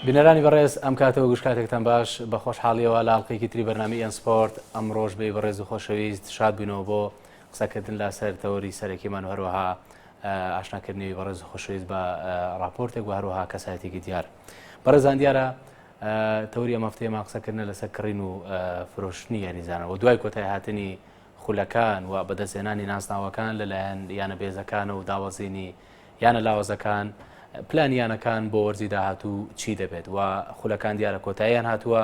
بینەرانی بەڕێز ئەم کاتەوە گشت کاتێکتان باش بە خۆشحاڵیەوە لە ئەڵلقەیەکی تری بەرنامی ئێن سپۆرت ئەمڕۆژ بێ بەڕێز و خۆشەویست شاد بووینەوە بۆ قسەکردن لەسەر تەوەری سەرەکیمان و هەروەها ئاشناکردنی بەڕێز و خۆشەویست بە راپۆرتێک و هەروەها کەسایەتێکی دیار بەڕێزان دیارە تەوری ئەم هەفتەیەمان قسەکردنە لەسەر کڕین و فرۆشتنی یاریزانەوە دوای کۆتای هاتنی خولەکان و بەدەستهێنانی نازناوەکان لەلایەن یانە بێزەکان و داوەزینی یانە لاوازەکان، پلانی یانەکان بۆ وەرزی داهاتوو چی دەبێت و خولەکان دیارە کۆتاییان هاتووە،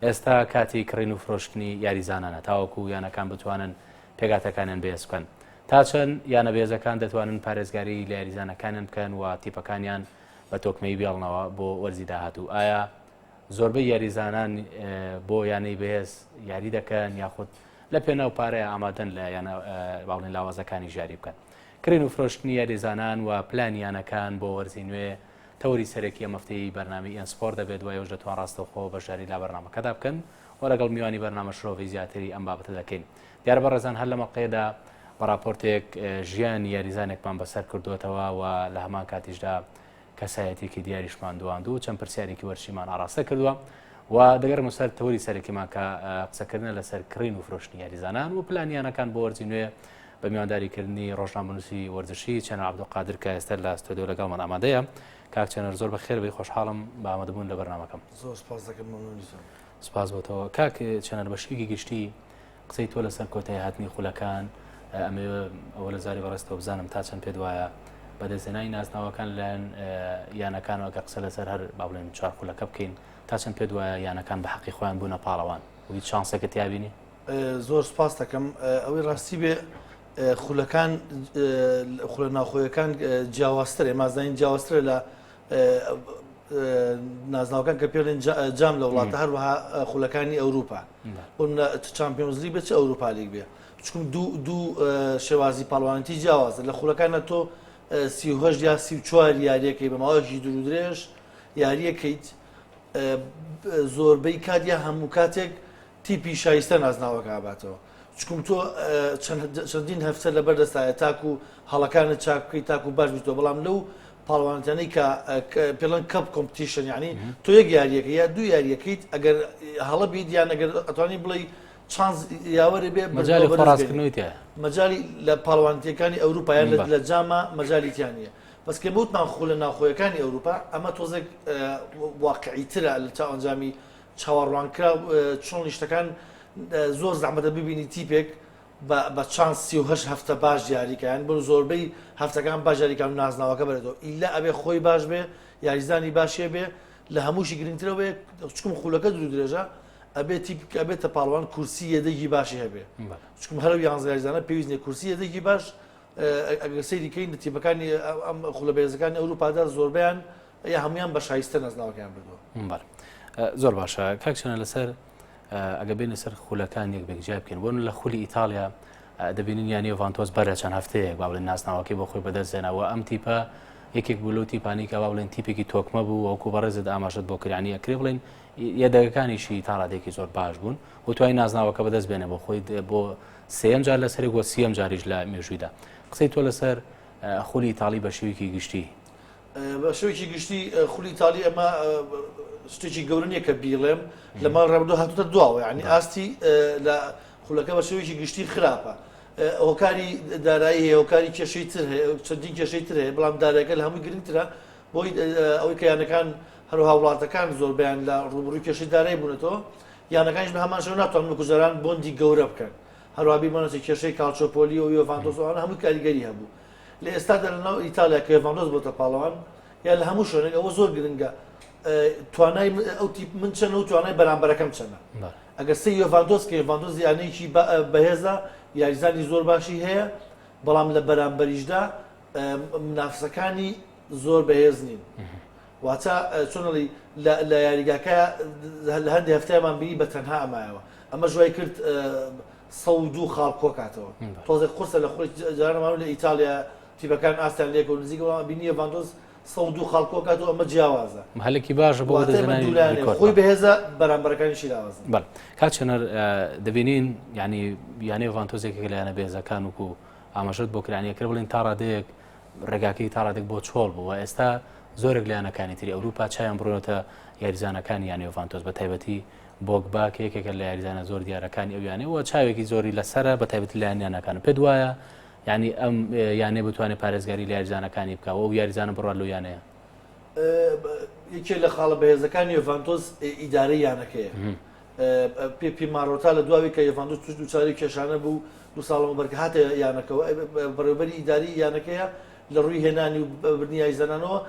ئێستا کاتی کڕین و فرۆشتنی یاریزانانە تاوەکو یانەکان بتوانن پێکهاتەکانیان بەهێز بکەن. تا چەند یانە بەهێزەکان دەتوانن پارێزگاری لە یاریزانەکانیان بکەن و تیپەکانیان بە تۆکمەیی بێڵنەوە بۆ وەرزی داهاتوو؟ ئایا زۆربەی یاریزانان بۆ یانەی بەهێز یاری دەکەن یاخود لە پێناو پارەیە ئامادەن لە یانە باڵین لاوازەکانیش یاری بکەن؟ کڕین و فرۆشتنی یاریزانان و پلانی یانەکان بۆ وەرزی نوێ تەوەری سەرەکی ئەم هەفتەی بەرنامەی ئێن سپۆرت دەبێت و ئێوەش دەتوان ڕاستەوخۆ بەشداری لە بەرنامەکەدا بکەن و لەگەڵ میوانی بەرنامە شرۆڤەی زیاتری ئەم بابەتە دەکەین. دیارە بەڕێزان هەر لەم ئەڵقەیەدا بە ڕاپۆرتێک ژیانی یاریزانێکمان بەسەر کردووەتەوە و لە هەمان کاتیشدا کەسایەتیەکی دیاریشمان دواند و چەند پرسیارێکی وەرزشیمان ئاڕاستە کردووە و دەگەڕمە سەر تەوەری سەرەکیمان کە قسەکردنە لەسەر کڕین و فرۆشتنی یاریزانان و پلانی یانەکان بۆ وەرزی نوێ بە میوانداریکردنی ڕۆژنامەنووسی وەرزشی چەنەر عەبدولقادر کە ئێستا لە ستۆدیۆ لەگەڵمان ئامادەیە. کاک چەنەر زۆر بەخێر بێی خۆشحاڵم بە ئامادەبوون لە بەرنامەکەم. زۆر سپاس دەکەم مەمنونی زۆر. سپاس بۆ تۆ. کاک چەنەر بە شێوەیەکی گشتی قسەی تۆ لەسەر کۆتایی هاتنی خولەکان ئەمەوێ ئەوە لە زاری بەڕێزتەوە بزانم تا چەند پێت وایە بەدەستهێنانی نازناوەکان لەلایەن یانەکانەوە گەر قسە لەسەر هەر با بڵێن چوار خولەکە بکەین تا چەند پێت وایە یانەکان بە حەقی خۆیان بوونە پاڵەوان و هیچ شانسێکت تیا بینی؟ زۆر سپاس دەکەم ئەوەی ڕاستی بێ خولەکان خولە ناوخۆیەکان جیاوازترە مازانین جیاوازترە لە نازناوەکان کە پێڵێن جام لە وڵاتە هەروەها خولەکانی ئەوروپا بۆ چامپیۆنزلی بێت چ ئەوروپا لیگ بێ چکم دوو دوو شێوازی پاڵوانەتی جیاوازە لە خولەکانە تۆ 38 یا 34 یاریەکەی بە ماوەیەکی دوور و درێژ یاریەکەیت زۆربەی کات یا هەموو کاتێک تیپی شایستە نازناوەکە ئاباتەوە چکم تۆ چەندین هەفتە لەبەر دەستایە تاکو هەڵەکانت چاک بکەیت تاکو باش بیتەوە بەڵام لەو پاڵوانەتانەی کە پێڵەن cup competition یعنی تۆ یەک یاریەکە یا دوو یاریەکەیت ئەگەر هەڵە بیت یان ئەگەر ئەتوانی بڵێ چانس یاوەرێ بێ مەجالی خۆڕاستکردنەوەی تیایە مەجالی لە پاڵوانەتیەکانی ئەوروپا یان لە جاما مەجالی تیا نییە بەس کە وتمان خولە ناوخۆیەکانی ئەوروپا ئەمە تۆزێک واقعیترە لە چاو ئەنجامی چاوەڕوانکراو چۆنی شتەکان زۆر زەحمەتە ببینی تیپێک بە چانس 38 هەفتە باش یاریکە یان بۆ زۆربەی هەفتەکان باش یاریکان و نازناوەکە بەرێتەوە ئیلا ئەبێ خۆی باش بێ یاریزانی باشێ بێ لە هەمووشی گرنگترەوەی چکم خولەکە دوور درێژە ئەبێ تیپ ئەبێتە پاڵوان کورسی یەدەگی باشی هەبێ چکم هەرو یانزە یاریزانە پێویست نییە کورسی یەدەگی باش ئەگەر سەیری کەین لە تیپەکانی ئەم خولە بەهێزەکانی ئەوروپادا زۆربەیان یا هەمویان بە شایستە نازناوەکەیان بردووە. بەڵێ زۆر باشە کاک چەنە لەسەر ئەگە بێنە سەر خولەکان یەک بێک جیا بکەین بۆن لە خولی ئیتاڵیا دەبینین یانی یۆڤانتۆس بەر لە چەند هەفتەیەک با بڵێن نازناوەکەی بۆ خۆی بەدەست هێناوە ئەم تیپە یەکێک بوو لەو تیپانی کە با بڵێن تیپێکی تۆکمە بوو وەکو بەڕێزت ئاماژەت بۆ کرانی ئەکرێ بڵێن یەدەگەکانیشی تا ڕادێکی زۆر باش بوون و توای نازناوەکە بەدەست بێنێ بۆ خۆی بۆ سێیەم جار لەسەرێک وە سیەم جاریش لە مێژوویدا قسەی تۆ لەسەر خولی ئیتاڵی بە شێوەیەکی گشتی بە شێوەیەکی گشتی خولی ئیتاڵی ئەمە شتێکی گەورە نییە کە بیڵێم لە ماوەی ڕابردوو هاتووتە دواوە یعنی ئاستی لە خولەکە بە شێوەیەکی گشتی خراپە هۆکاری دارایی هەیە هۆکاری کێشەی تر هەیە چەندین کێشەی تر هەیە بەڵام دارایەکە لە هەمووی گرنگترە بۆی ئەوەی کە یانەکان هەروەها وڵاتەکان زۆربیان لە ڕووبڕووی کێشەی دارایی بوونەتەوە یانەکانیش بە هەمان شێوە ناتوانن وەکو جاران بۆندی گەورە بکەن هەروەها بیرمان نەچێت کێشەی کاڵچۆپۆلی و یۆڤانتۆس ئەوانە هەمووی کاریگەری هەبوو لە ئێستادا لە ناو ئیتالیا کە یۆڤانتۆس بۆتە پاڵەوان یا لە هەموو شوێنێک ئەوە زۆر گرنگە توانای ئەو تیپ من چەنە و توانای بەرامبەرەکەم چەنە ئەگەر سەیری یۆڤانتۆس کە یۆڤانتۆس یانەیەکی بەهێزە یاریزانی زۆر باشی هەیە بەڵام لە بەرامبەریشدا منافسەکانی زۆر بەهێز نین واتە چۆنڵی لە یاریگاکە لە هەندی هەفتەیەمان بینی بە تەنها ئەمایەوە ئەمە ژوای کرد 102 خاڵ کۆکاتەوە تۆزێک قورسە لە خۆی جارانەمان لە ئیتالیا تیپەکان ئاستیان لێک و نزیک بەڵام بینی یۆڤانتۆس 102 خاڵ کۆکاتەوە ئەمە جیاوازە هەلێکی باشە بۆ خۆی بەهێزە بەرامبەرەکانیشی لاوازن بەڵێ کاک چنار دەبینین یعنی یانەی یۆڤانتۆس یەکێکە لە یانە بەهێزەکان وکو ئاماژەت بۆ کرانی ئەکرێ بڵێن تا ڕادەیەک ڕێگاکەی تا ڕادێک بۆ چۆڵ بوو و ئێستا زۆرێک لە یانەکانی تری ئەوروپا چاویان بڕۆتە یاریزانەکانی یانەی یۆڤانتۆس بە تایبەتی بۆگبا کە یەکێکە لە یاریزانە زۆر دیارەکانی ئەو یانەیە و چاوێکی زۆری لەسەرە بە تایبەتی لایەن یانەکان پێت وایە یعنی ئەم یانەیە بتوانێت پارێزگاری لە یاریزانەکانی بکە و ئەو یاریزانە بڕات لەو یانەیە؟ یەکێ لە خاڵە بەهێزەکانی یۆڤانتۆس ئیدارەی یانەکەیە. پێپی مارۆتا لە دواوی کە یۆڤانتۆس توش دووچاری کێشانە بوو دو ساڵ لەمەوبەر کە هاتە یانەکەوە بەڕێوبەری ئیداری یانەکەیە لە ڕووی هێنانی و بردنی یاریزانانەوە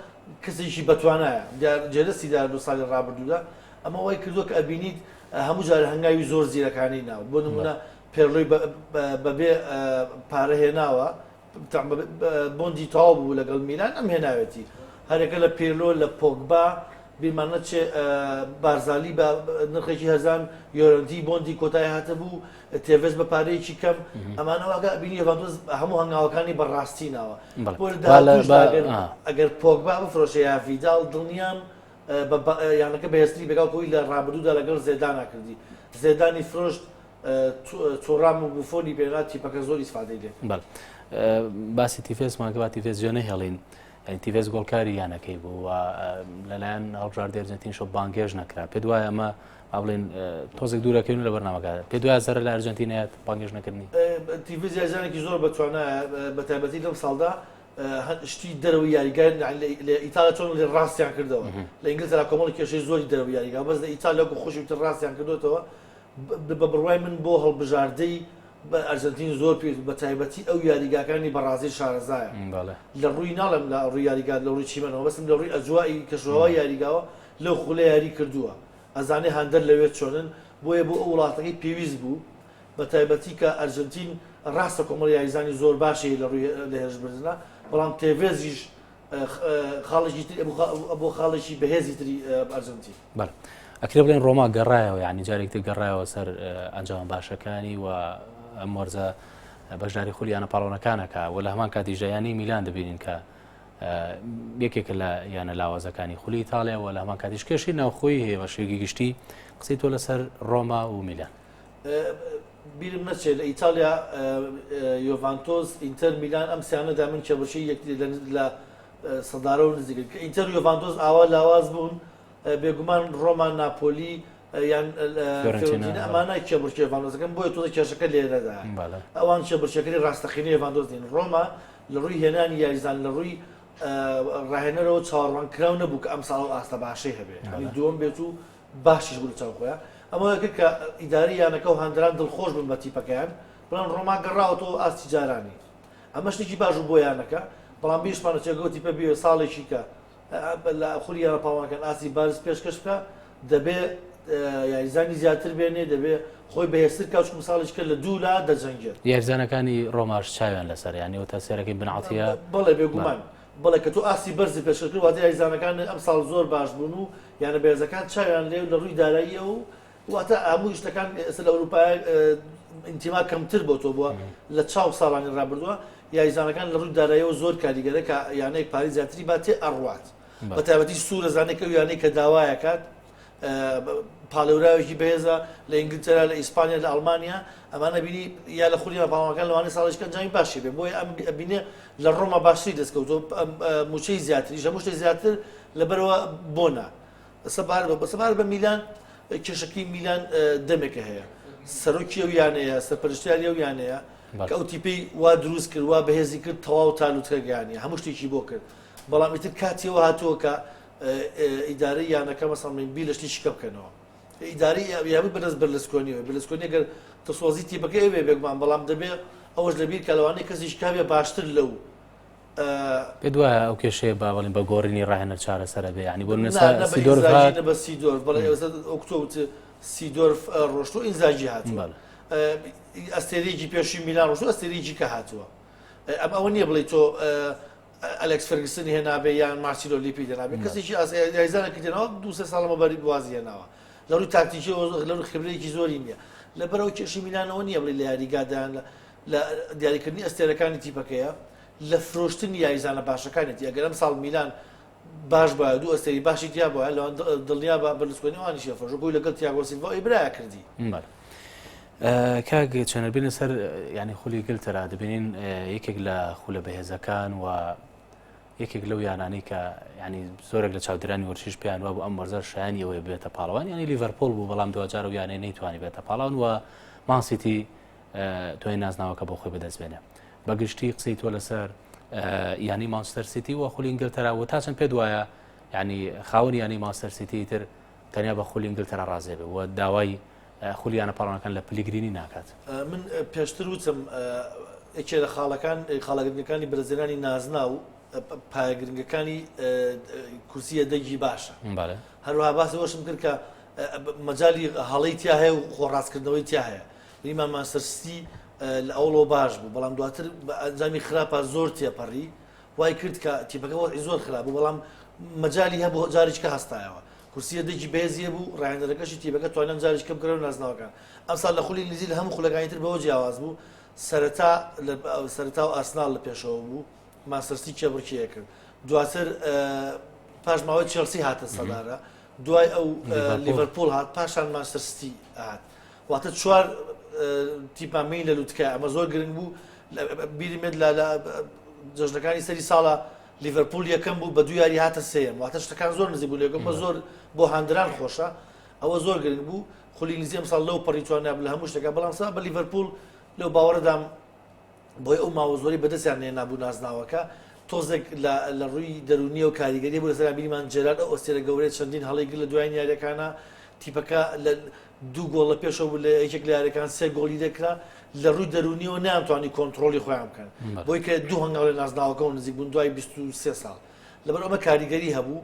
کەسێکی بەتوانایە جێدەستی دار دو ساڵی ڕابردوودا ئەمە وای کردووە کە ئەبینیت هەموو جار هەنگاوی زۆر زیرەکانی ناو بۆ نمونە پێرلۆی بەبێ پارە هێناوە بۆندی تەواو بوو لەگەڵ میلان ئەم هێناوێتی هەرەکە لە پێرلۆ لە پۆگبا بیرمان نەچێ بارزالی بە نرخێکی هەرزان یۆرەنتی بۆندی کۆتای هاتە بوو تێڤێز بە پارەیەکی کەم ئەمانە واگە بینی یۆڤانتۆس هەموو هەنگاوەکانی بە ڕاستی ناوە ئەگەر پۆگبا بفرۆشێ یا ڤیدال دڵنیام یانەکە بەهێزتری بێگاو کۆی لە ڕابردوودا لەگەڵ زێدانا کردی زێدانی فرۆشت تۆرام و بوفۆنی پێنا تیپەکە زۆر ئیسفادەی لێ بەڵێ باسی تیفێسمان کە با تیفێس جێ نەهێڵین یعنی تیفێس گۆڵکاری یانەکەی بوو و لەلایەن هەڵبژاردەی ئەرجەنتین شۆ بانگێژ نەکرا پێ دوایە ئەمە با بڵێن تۆزێک دوورەکەین لە بەرنامەکە پێ دوایە زەرەر لە ئەرجەنتینایەت بانگێژ نەکردنی تیفێس یاریزانێکی زۆر بەتوانایە بە تایبەتی لەم ساڵدا شتی دەرەوەی یاریگا لە ئیتالیا چۆن لێ ڕاستیان کردەوە لە ئینگلتەرا کۆمەڵی کێشەی زۆری دەرەوەی یاریگا بەس لە ئیتالیا وەکو خۆشی تر ڕاستیان کردوێتەوە بە بڕوای من بۆ هەڵبژاردەی ئەرجەنتین زۆر پێویست بە تایبەتی ئەو یاریگاکانی بەڕازیل شارەزایە لە ڕووی ناڵێم لە ڕووی یاریگا لە ڕووی چیمەنەوە بەسم لە ڕووی ئەجوایی کەشوهەوای یاریگاوە لەو خولە یاری کردووە ئەزانێ هاندەر لەوێ چۆنن بۆیە بۆ ئەو وڵاتەکەی پێویست بوو بە تایبەتی کە ئەرجەنتین ڕاستە کۆمەڵ یاریزانی زۆر باشی لە ڕووی لە هێرشبردنە بەڵام تێڤێزیش خاڵێکی تری بۆ خاڵێکی بەهێزی تری ئەرجەنتین. بەڵێ ئەکرێ بڵێن ڕۆما گەڕایەوە یعنی جارێک تر گەڕایەوە سەر ئەنجامە باشەکانی و ئەم وەرزە بەشداری خولی یانە پاڵەوانەکانەکە و لە هەمان کاتیشدا یانەی میلان دەبینین کە یەکێکە لە یانە لاوازەکانی خولی ئیتاڵیا و لە هەمان کاتیش کێشەی ناوخۆی هەیە بە شێوەیەکی گشتی قسەی تۆ لەسەر ڕۆما و میلان. بیرم نەچێت لە ئیتالیا یۆڤانتۆس، ئینتەر میلان ئەم سیانەدا من کێبڕکێی یەکتری لە سەدارە و نزیکن کە ئینتەر و یۆڤانتۆس ئاوا لاواز بوون بێگومان ڕۆما ناپۆلی یان فیۆرنتینا ئەمانە کێبڕکێ یۆڤانتۆسەکەن بۆیە تۆزە کێشەکە لێرەدا ئەوان کێبڕکێکەری ڕاستەقینەی یۆڤانتۆس نین ڕۆما لە ڕووی هێنانی یاریزان لە ڕووی ڕاهێنەرەوە چاوەڕوانکراو نەبوو کە ئەمساڵ ئەو ئاستە باشەی هەبێ دووەم بێت و باشیش بوو لە چاو خۆیان ئەمە وای کرد کە ئیدارەی یانەکە و هاندەران دڵخۆش بن بە تیپەکەیان بڵێن ڕۆما گەڕاوەتەوە ئاستی جارانی ئەمە شتێکی باش بوو بۆ یانەکە بەڵام بیرشمان نەچێت گەو تیپە بێ ساڵێکی کە لە خولی یانە پاڵەوانەکان ئاستی بەرز پێشکەش بکە دەبێ یاریزانی زیاتر بێنێ دەبێ خۆی بەهێزتر کا چونکە ساڵێکی کە لە دوو لا دەجەنگێت. یاریزانەکانی ڕۆماش چاویان لەسەر یانی وتا سێرەکەی بن عەتیە. بەڵێ بێگومان بەڵێ کە تۆ ئاستی بەرزی پێشکەش کرد واتە یاریزانەکان ئەمساڵ زۆر باش بوون و یانە بەهێزەکان چاویان لێ و لە ڕووی داراییەوە و واتە هەموو شتەکان ئێستا لە ئەوروپا ئینتیما کەمتر بۆ تۆ بووە لە چاو ساڵانی ڕابردووە یاریزانەکان لە ڕووی داراییەوە زۆر کاریگەرە کە یانەیەک پارەی زیاتری با تێ ئەڕوات بە تایبەتی سوورە زانێک ئەو یانەی کە داوایەکات پاڵێوراوێکی بەهێزە لە ئینگلتەرا لە ئیسپانیا لە ئەڵمانیا ئەمانە بینی یا لە خولی پاڵەوانەکان لەوانەیە ساڵێکی ئەنجامی باشی بێ بۆیە ئەم بینێ لە ڕۆما باشتری دەستکەوتووە موچەی زیاتریش هەموو شتێک زیاتر لەبەرەوە بۆنە سەبارەت بە سەبارەت بە میلان کێشەکەی میلان دەمێکە هەیە سەرۆکی ئەو یانەیە سەرپەرشتیاری ئەو یانەیە کە ئەو تیپەی وا دروست کرد وا بەهێزی کرد تەواو تا لوتکە گەیانیە هەموو شتێکی بۆ کرد بەڵام ئیتر کاتیەوە هاتووە کە ئیدارەی یانەکە مەسەڵەن بڵێین بیر لە شتێکی کە بکەنەوە ئیداری یامی بەدەست بەرلسکۆنیەوە بەرلسکۆنی گەر دڵسۆزی تیپەکەی ئەوێ بێگومان بەڵام دەبێ ئەوەش لەبیر کە لەوانەیە کەسیش کابێ باشتر لەو پێت وایە ئەو کێشەیە با بڵێن بە گۆڕینی ڕاهێنەر چارەسەرە بێ یعنی بۆ نە سیدۆرف هات بە سیدۆرف بەڵێ ئێستا ئۆکتۆبر سیدۆرف ڕۆشتوو ئینزاگی هاتووە ئەستێرەیەکی پێشووی میلان ڕۆشتوو ئەستێرەیەکی کە هاتووە ئەم ئەوە نییە بڵێ تۆ ئەلێکس فێرگسنی هێنابێ یان مارسیلۆ لیپی هێنابێ کەسێکی یاریزانێکی هێناوە دوو سێ ساڵ لەمەوبەر وازی هێناوە لە ڕووی تاکتیکیەوە لە ڕووی خبرەیەکی زۆری نییە لەبەرەوە کێشەی میلانەوە نییە بڵێ لە یاریگادان لە دیاریکردنی ئەستێرەکانی تیپەکەیە لە فرۆشتنی یاریزانە باشەکانێتی ئەگەر ئەم ساڵ میلان باش بایە دوو ئەستێری باشی تیا بووە لەوان دڵنیا بە بەرلسکۆنی ئەوانیشی ئەفرۆشت وەکو لەگەڵ تیاگۆ سیلڤا ئەوی برایە کردی. بەڵێ کاک چەنەر بینە سەر ینی خولی گلتەرا دەبینین یەکێک لە خولە بەهێزەکان و یەکێک لەو یانانەی کە ینی زۆرێک لە چاودێرانی وەرزشیش پێیان وابوو ئەم وەرزە شایانی ئەوەیە بێتە پاڵەوان یانی لیڤەرپۆل بوو بەڵام دواجار و یانەی نەیتوانی بێتە پاڵەوان و مانسیتی توانی نازناوەکە بۆ خۆی بەدەست بێنێ بەگشتی قسەی تۆ لەسەر یانی مانچستەر سیتی و خولی ئینگلتەرا و تا چەند پێت وایە ینی خاوەنی یانی مانچستەر سیتی تر تەنیا بە خولی ئینگلتەرا ڕازێ بێ و داوای خولی یانە پاڵەوانەکان لە پلیگرینی ناکات. من پێشتر وتم یەکێ لە خاڵەکان خاڵە گرنگەکانی بەدەستهێنانی نازناو پایە گرنگەکانی کورسی یەدەگی باشە. هەروەها باسی ئەوەشم کرد کە مەجالی هەڵەی تیا هەیە و خۆڕاستکردنەوەی تیا هەیە. بینیمان مانچستەر سیتی لە ئەوڵەوە باش بوو بەڵام دواتر بە ئەنجامی خراپە زۆر تێپەڕی وای کرد کە تیپەکە وەزعی زۆر خراپ بوو بەڵام مەجالی هەبوو جارێکە هەستایەوە. کورسییە دەنگی بەهێزی هەبوو، ڕاهێنەرەکەشی تیپەکە توانیان جارێکی کەم بکەنەوە نازناوەکان. ئەمساڵ لە خولی ئینگلیزی لە هەموو خولەکانی تر بەوە جیاواز بوو، سەرەتا لە سەرەتا و ئارسناڵ لە پێشەوە بوو، مانچستەر سیتی کێبڕکێی کرد، دواتر پاش ماوەی چێڵسی هاتە سەدارە، دوای ئەو لیڤەرپوڵ هات، پاشان مانچستەر سیتی هات. واتە چوار تیپمان بینی لە لوتکە، ئەمە زۆر گرنگ بوو. بیرم بێت لە جەژنەکانی سەری ساڵە لیڤەرپوڵ یەکەم بوو بە دوو یاری هاتە سێیەم واتە شتەکان زۆر نزیک بوو لەگەڵ بە زۆر بۆ هاندران خۆشە ئەوە زۆر گرنگ بوو خولی ئینگلیزی ئەمساڵ لەو پەڕی توانیا لە هەموو شتەکە بەڵام سا بە لیڤەرپوڵ لەو باوەڕدام بۆی ئەو ماوە زۆری بەدەستیان نێنابوو نازناوەکە تۆزێک لە ڕووی دەرونیە و کاریگەری بوو لەسەر بینیمان جێرارد ئەو ئەستێرە گەورەیە چەندین هەڵەی گرت لە دوایین یاریەکانە تیپەکە لە دوو گۆڵ لە پێشەوە بوو لە یەکێک لە یاریەکان سێ گۆڵی لێکرا لە ڕووی دەروونیەوە نەیانتوانی کۆنتڕۆڵی خۆیان بکەن بۆی کە دوو هەنگاو لە نازناوەکەەوە نزیک بوون دوای 23 ساڵ لەبەر ئەمە کاریگەری هەبوو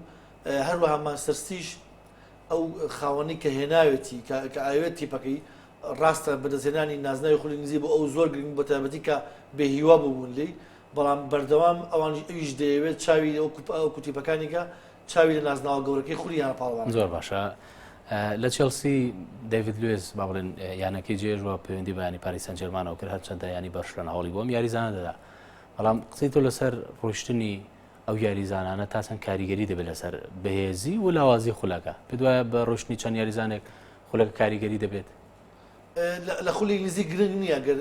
هەروەها مانچستەر سیتیش ئەو خاوەنی کە هێناوێتی کە ئاوێت تیپەکەی ڕاستە بەدەستهێنانی نازناوی خولی ئینگلیزی بۆ ئەو زۆر گرنگ بە تایبەتی کە بێهیوا بوون لێی بەڵام بەردەوام ئەوان ئەویش دەیەوێت چاوی ئەو کوتیپەکانی کە چاوی لە نازناوە گەورەکەی خولی یانە پاڵەوانەکان. زۆر باشە لە چێڵسی دەیڤید لوێز با بڵێن یانەکەی جێژ و پەیوەندی بە یانی پاریس سانجێرمانەوە کرد هەرچەندە یانی بەرشلۆنە هەوڵی بۆ ئەم یاریزانە دەدا بەڵام قسەی تۆ لەسەر ڕۆشتنی ئەو یاریزانانە تا چەند کاریگەری دەبێت لەسەر بەهێزی و لاوازی خولەکە پێت وایە بە ڕۆشتنی چەند یاریزانێک خولەکە کاریگەری دەبێت؟ لە خولی ئینگلیزی گرنگ نییە گەر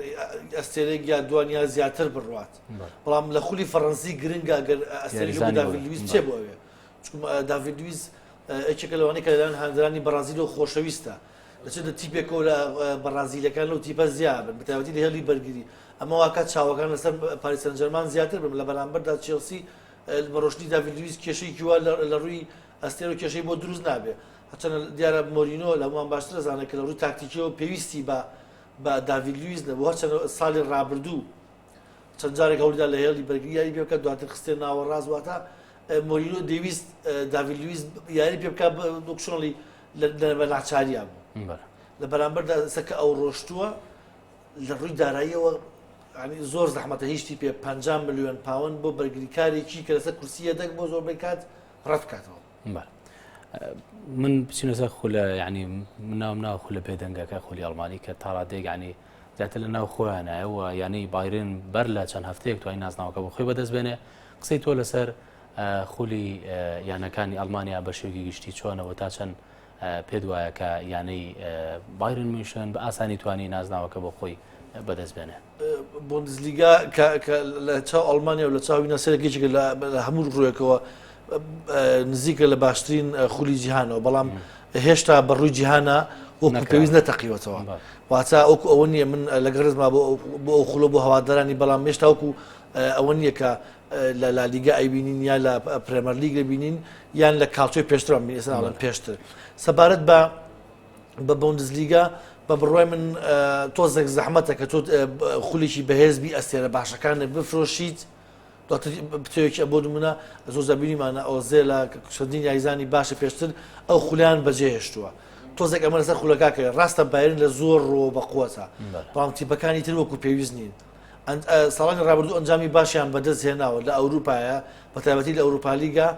ئەستێرەیەک یا دوان یا زیاتر بڕوات بەڵام لە خولی فەڕەنسی گرنگە گەر ئەستێرەیەک وەکو داڤید لویز چێ بۆ ئەوێ چونکە داڤید لویز یەکێکە لەوانەی کە لەلایەن هاندەرانی بەڕازیلەوە خۆشەویستە دەچێتە تیپێکەوە لە بەڕازیلەکان لەو تیپە زیاد بن بەتایبەتی لە هێڵی بەرگری ئەمە واکات چاوەکان لەسەر پاریس سانجێرمان زیاتر بن لە بەرامبەردا چێڵسی بە ڕۆشتنی داڤید لویز کێشەیەکی وا لە ڕووی ئەستێرە کێشەی بۆ دروست نابێ. هەرچەندە دیارە مۆرینۆ لە هەمووان باشتر دەزانێت کە لە ڕووی تاکتیکیەوە پێویستی بە بە داڤید لویز نەبوو، هەرچەندە ساڵی ڕابردوو چەند جارێک هەوڵیدا لە هێڵی بەرگری یاری پێ بکات، دواتر خستیە ناوەڕاست، واتە مۆرینۆ دەیویست داڤید لویز یاری پێ بکات وەک چۆنڵی بە ناچاریا بوو. لە بەرامبەردا ئێستا کە ئەو ڕۆشتووە لە ڕووی داراییەوە زۆر زەحمەتە هیچ تیپێ 50 ملیۆن پاوەند بۆ بەرگریکارێکی کە لەسەر کورسی یەدەگ بۆ زۆربەی کات ڕەت بکاتەوە. من بچینە سەر خولە یعنی من ناوم ناو خولە بێدەنگەکە خولی ئەڵمانی کە تاڕادەیەک ینی زیاتر لە ناو خۆیانایە و یانەی بایرن بەر لە چەند هەفتەیەک توانی نازناوەکە بۆ خۆی بەدەست بێنێ قسەی تۆ لەسەر خولی یانەکانی ئەڵمانیا بە شێوەیەکی گشتی چۆنەوە تا چەند پێت وایە کە یانەی بایرن میونشن بە ئاسانی توانی نازناوەکە بۆ خۆی بەدەست بێنێ؟ بۆندسلیگا کە لە چاو ئەڵمانیا و لە چاوی نەسەرێک یەکێکە لە هەموو ڕوویەکەوە نزیکە لە باشترین خولی جیهانەوە بەڵام هێشتا بە ڕووی جیهانە وەکو پێویست نەتەقیوەتەوە واتە وەکو ئەوە نییە من لەگەڵ ڕێزما بۆ ئەو خولە بۆ هەوادارانی بەڵام هێشتا وەکو ئەوە نییە کە لە لالیگا ئەیبینین یا لە پرێمەرلیگ دەبینین یان لە کاڵچۆی پێشتران بینین ئێستا ناڵێم پێشتر سەبارەت بە بە بۆندسلیگا بە بڕوای من تۆزێک زەحمەتە کە تۆ خولێکی بەهێز بی ئەستێرە باشەکانت بفرۆشیت دواتر بتەوێکی بۆ نمونە زۆر جار بینیمانە ئۆزێلە چەندین یاریزانی باشە پێشتر ئەو خولیان بەجێهێشتووە تۆزێک ئەمە لەسەر خولەکە کەوێت ڕاستە بایرن لە زۆر ڕووە بەقوەتە بەڵام تیپەکانی تر وەکو پێویست نین ساڵانی ڕابردوو ئەنجامی باشیان بەدەست هێناوە لە ئەوروپایە بەتایبەتی لە ئەوروپا لیگا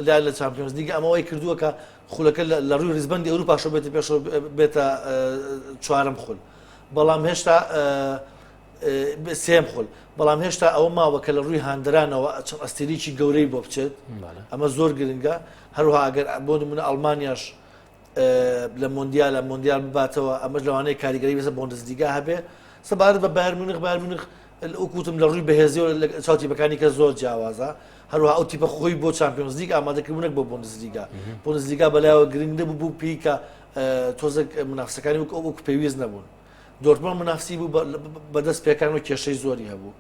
لە لە چامپیۆنز لیگا ئەمە وای کردووە کە خولەکە لە ڕووی ریزبەندی ئەوروپاشەوە بێتە پێشەوە بێتە چوارەم خول بەڵام هێشتا سێم خول بەڵام هێشتا ئەوە ماوە کە لە ڕووی هاندرانەوە چەند ئەستێرێکی گەورەی بۆ بچێت ئەمە زۆر گرنگە هەروها ئەگەر بۆ نمونە ئەڵمانیاش لە مۆندیالە مۆندیال بباتەوە ئەمەش لەوانەیە کاریگەری بەسەر بۆندسلیگا هەبێ سەبارەت بە بایرن میونخ بایرن میونخ. وەکوتم لە ڕووی بەهێزیەوە لە چاو تیپەکانی کە زۆر جیاوازە هەروەها ئەو تیپە خۆی بۆ چامپیۆنزلیگ ئامادە کردبوو نەک بۆ بۆندسلیگا بۆندسلیگا بەلایەوە گرنگ نەبوو بوو پێی کە تۆزێک منافسەکانی وەک ئەو وەکو پێویست نەبوون دۆرتمۆند منافسی بوو بەدەست پێکان و کێشەی زۆری هەبوو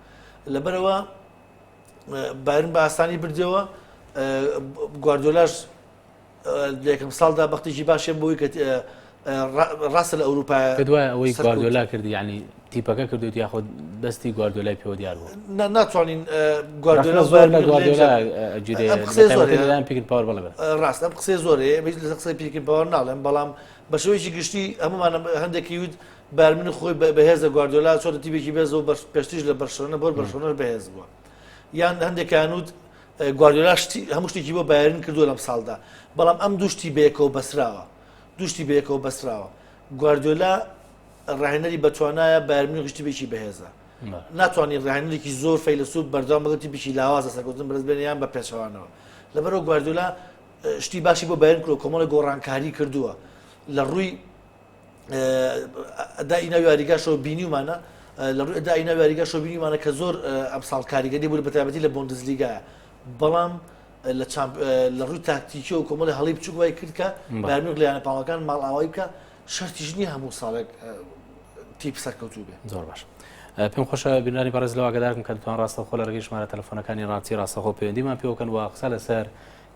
لەبەرەوە بایرن بە ئاسانی بردەوە گواردۆلاش لە یەکەم ساڵدا بەختێکی باشیان بۆی کە ڕاستە لە ئەوروپا پێت وایە ئەوەی گواردۆلا کردی یعنی تیپەکە کردوت یاخود دەستی گواردۆلای پێوە دیار بوو ناتوانین گواردۆلا زۆر لە گواردۆلا گیرێ پیکن پاوەر بەڵێ ڕاست ئەم قسەی زۆرەیە ئێمە لە قسەی پیکن پاوەر ناڵێم بەڵام بە شێوەیەکی گشتی هەمومان هەندێکی وت بایرن خۆی بەهێزە گواردۆلا چۆتە تیپێکی بێزەوە پێشتریش لە بەرشەلۆنە بۆر بەرشەلۆنەش بەهێز بووە یان هەندێکیان وت گواردیۆلا شتی هەموو شتێکی بۆ بایرن کردووە لەم ساڵدا بەڵام ئەم دوو شتی بەیەکەوە بەسراوە دوو شتی بەیەکەوە بەسراوە گواردیۆلا ڕاهێنەری بەتوانایە بایرن میونخیش تیپێکی بەهێزە ناتوانانی ڕاهێنەرێکی زۆر فەیلەسوف بەردەوام بەگەڵ تیپێکی لاوازە سەرکەوتن بەدەست بێنێ یان بە پێچەوانەوە لەبەرەوە گواردیۆلا شتی باشی بۆ بایرن کردووە کۆمەڵی گۆڕانکاری کردووە لە ڕووی ئەدائی ناو یاریگاشەوە بینیومانە لە ڕووی ئەدائی ناو یاریگاشەوە بینیومانە کە زۆر ئەمساڵ کاریگەری بوو بەتایبەتی لە بۆندزلیگایە بەڵام لە چامپ لە ڕووی تاکتیکیەوە کۆمەڵی هەڵی بچوک وای کرد کە بایرن میونخ لە یانە پاڵەکان ماڵئاوایی بکە شەرتیش نییە هەموو ساڵێک تیپ سەرکەوتوو بێ. زۆر باش. پێم خۆشە بینەرانی بەڕێز لەوە ئاگادارکەم کە دەتوان ڕاستەوخۆ لە ڕێگەی ژمارە تەلەفۆنەکانی ڕاتی ڕاستەوخۆ پەیوەندیمان پێوەکەن و قسە لەسەر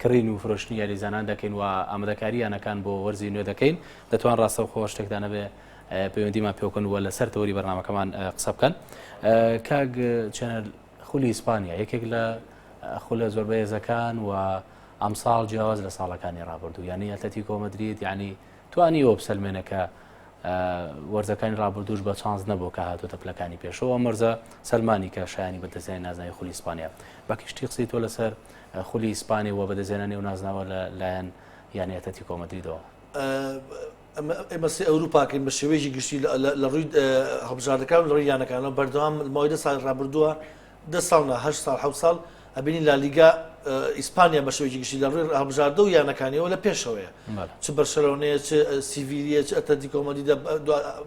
کڕین و فرۆشتنی یاریزانان دەکەین و ئامادەکاری یانەکان بۆ وەرزی نوێ دەکەین دەتوان ڕاستەوخۆ شتێکتان هەبێ پەیوەندیمان پێوکەن و لەسەر تەوەری بەرنامەکەمان قسە بکەن کاک چێنەر خولی ئیسپانیا یەکێک لە خولە زۆر بەهێزەکان و ئەمساڵ جیاواز لە ساڵەکانی ڕابردوو یعنی ئەتلەتیکۆ مەدرید یعنی توانیوە بسەلمێنە کە وەرزەکانی ڕابردووش بە چانس نەبوو کە هاتووەتە پلەکانی پێشەوە ئەم وەرزە سەلمانی کە شایانی بەدەستهێنانی نازناوی خولی ئیسپانیا بە گشتی قسەی تۆ لەسەر خولی ئیسپانی و بەدەستهێنانی ئەو نازناوە لە لایەن یانەی ئەتلەتیکۆ مەدریدەوە. ئێمە سێ ئەوروپاکەین بە شێوەیەکی گشتی لە ڕووی هەڵبژاردەکان و لە ڕووی یانەکانەوە بەردەوام ماوەی دە ساڵی ڕابردووە دە ساڵ نا هەشت ساڵ حەوت ساڵ ئەبینین لالیگا ئیسپانیا بە شێوەیەکی گشتی لە ڕووی هەڵبژاردە و یانەکانیەوە لە پێشەوەیە چ بەرشەلۆنەیە چ سیڤیلیە چ ئەتلەتیکۆ مەدریدە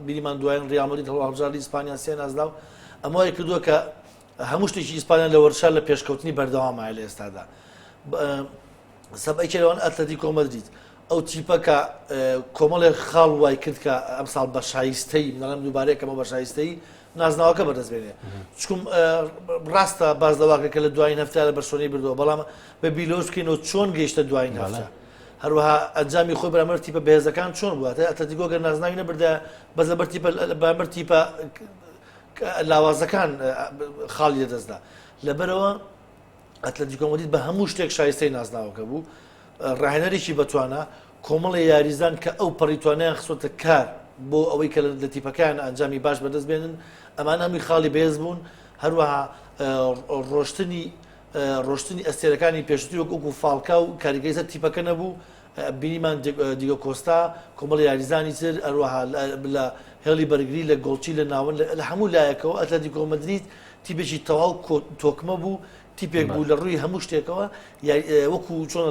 بینیمان دوایین ڕیال مەدرید هەڵبژاردی ئیسپانیا سێ نازناو ئەمە وای کردووە کە هەموو شتێکی ئیسپانیا لە وەرشا لە پێشکەوتنی بەردەوامایە لە ئێستادا سەبەی لەوان ئەتلەتیکۆ مەدرید ئەو تیپە کە کۆمەڵێک خاڵ وای کرد کە ئەمساڵ بە شایستەی مناڵم دووبارەیەکەمە بە شایستەی نازناوەکە بەدەست بێنێ چکم ڕاستە باز لەواکە کە لە دوایین هەفتە لە بەرشۆنەی بردەوە بەڵام بە بیلۆش بکەینەوە چۆن گەیشتە دوایین هەفتە هەروەها ئەنجامی خۆی بەرامبەر تیپە بەهێزەکان چۆن بووە ئەتلەتیکۆ گەر نازناوی نەبردە بەس لەبەر تیپە بەرامبەر تیپە لاوازەکان خاڵی لەدەستدا لەبەرەوە ئەتلەتیکۆ مەدرید بە هەموو شتێک شایستەی نازناوەکە بوو ڕاهێنەرێکی بەتوانا کۆمەڵی یاریزان کە ئەو پەڕی توانیان خستۆتە کار بۆ ئەوەی کە لە تیپەکان ئەنجامی باش بەدەست بێنن ئەمان هەمووی خاڵی بەهێز بوون هەروەها ڕۆشتنی ڕۆشتنی ئەستێرەکانی پێشتری وەک وەکو فاڵکا و کاریگەری سەر تیپەکە نەبوو بینیمان دیگۆ کۆستا کۆمەڵی یاریزانی تر هەروەها لە هێڵی بەرگری لە گۆڵچی لە ناوەند لە هەموو لایەکەوە ئەتلەتیکۆ مەدرید تیپێکی تەواو تۆکمە بوو تیپێک بوو لە ڕووی هەموو شتێکەوە وەکو چۆن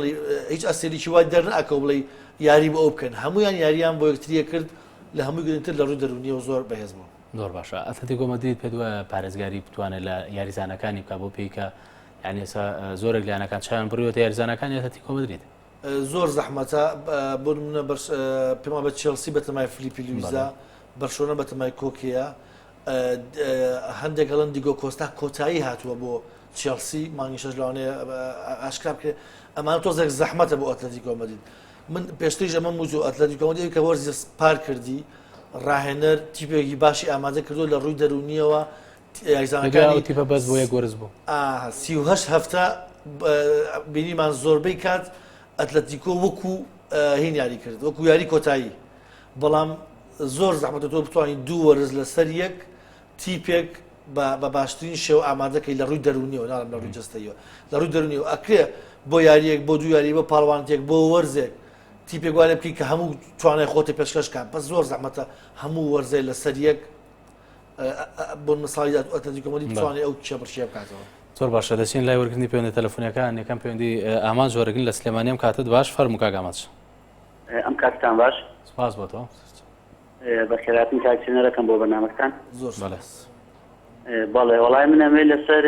هیچ ئەستێرێکی وای دەرناکەوە بڵێ یاری بۆ ئەو بکەن هەمویان یاریان بۆ یەکتریە کرد لە هەمووی گرنگتر لە ڕووی دەرونیەوە زۆر بەهێز بوون. زۆر باشە ئەتلەتیکۆ مەدرید پێت وایە پارێزگاری بتوانێت لە یاریزانەکانی بکات بۆ پێی کە یعنی ئێستا زۆرێک لە یانەکان چاویان بڕیوەتە یاریزانەکانی ئەتلەتیکۆ مەدرید. زۆر زەحمەتە بۆ نمونە پێم وابێت چێڵسی بەتەمای فلیپی لویزا بەرشۆنە بەتەمای کۆکەیە هەندێک هەڵەن دیگۆ کۆستا کۆتایی هاتووە بۆ چێڵسی مانگی شەش لەوانەیە ئاشکرا بکرێت ئەمانە تۆزێک زەحمەتە بۆ ئەتلەتیکۆ مەدرید من پێشتریش ئەمە موزۆ ئەتلەتیکۆ مەدرید کە وەرزی پار کردی ڕاهێنەر تیپێکی باشی ئامادە کردو لە ڕووی دەرونیەوە یاریزانەکانی تیپە بەس بۆ یەک وەرز بوو 38 هەفتە بینیمان زۆربەی کات ئەتلەتیکۆ وەکو هین یاری کرد وەکو یاری کۆتایی بەڵام زۆر زەحمەتە تۆ بتوانانی دوو وەرز لەسەر یەک تیپێک بە باشترین شێوە ئامادەکەی لە ڕووی دەرونیەوە ناڵم لە ڕووی جەستەیەوە لە ڕووی دەرونیەوە ئەکرێ بۆ یاریەک بۆ دوو یاری بۆ پاڵوانتێک بۆ وەرزێک تیپێک وارێ بکەی کە هەموو توانای خۆتی پێشکەش کات بەس زۆر زەحمەتە هەموو وەرزێ لەسەر یەک بۆ مساڵی ئەتلەتیکۆ مەدرید بتوانێت ئەو کێبڕکێ بکاتەوە. زۆر باشە دەچین لای وەرگرتنی پەیوەندە تەلەفۆنیەکان یەکەم پەیوەندی ئامانج وەرگن لە سلێمانی ئەم کاتت باش فەرموو کاک ئامانج. ئەم کاتتان باش. سپاس بۆ تۆ. بەخێرهاتن کاک چێنەرەکەم بۆ بەرنامەکەتان. زۆر سپاس. بەڵێ وەڵای من ئەمەوێت لەسەر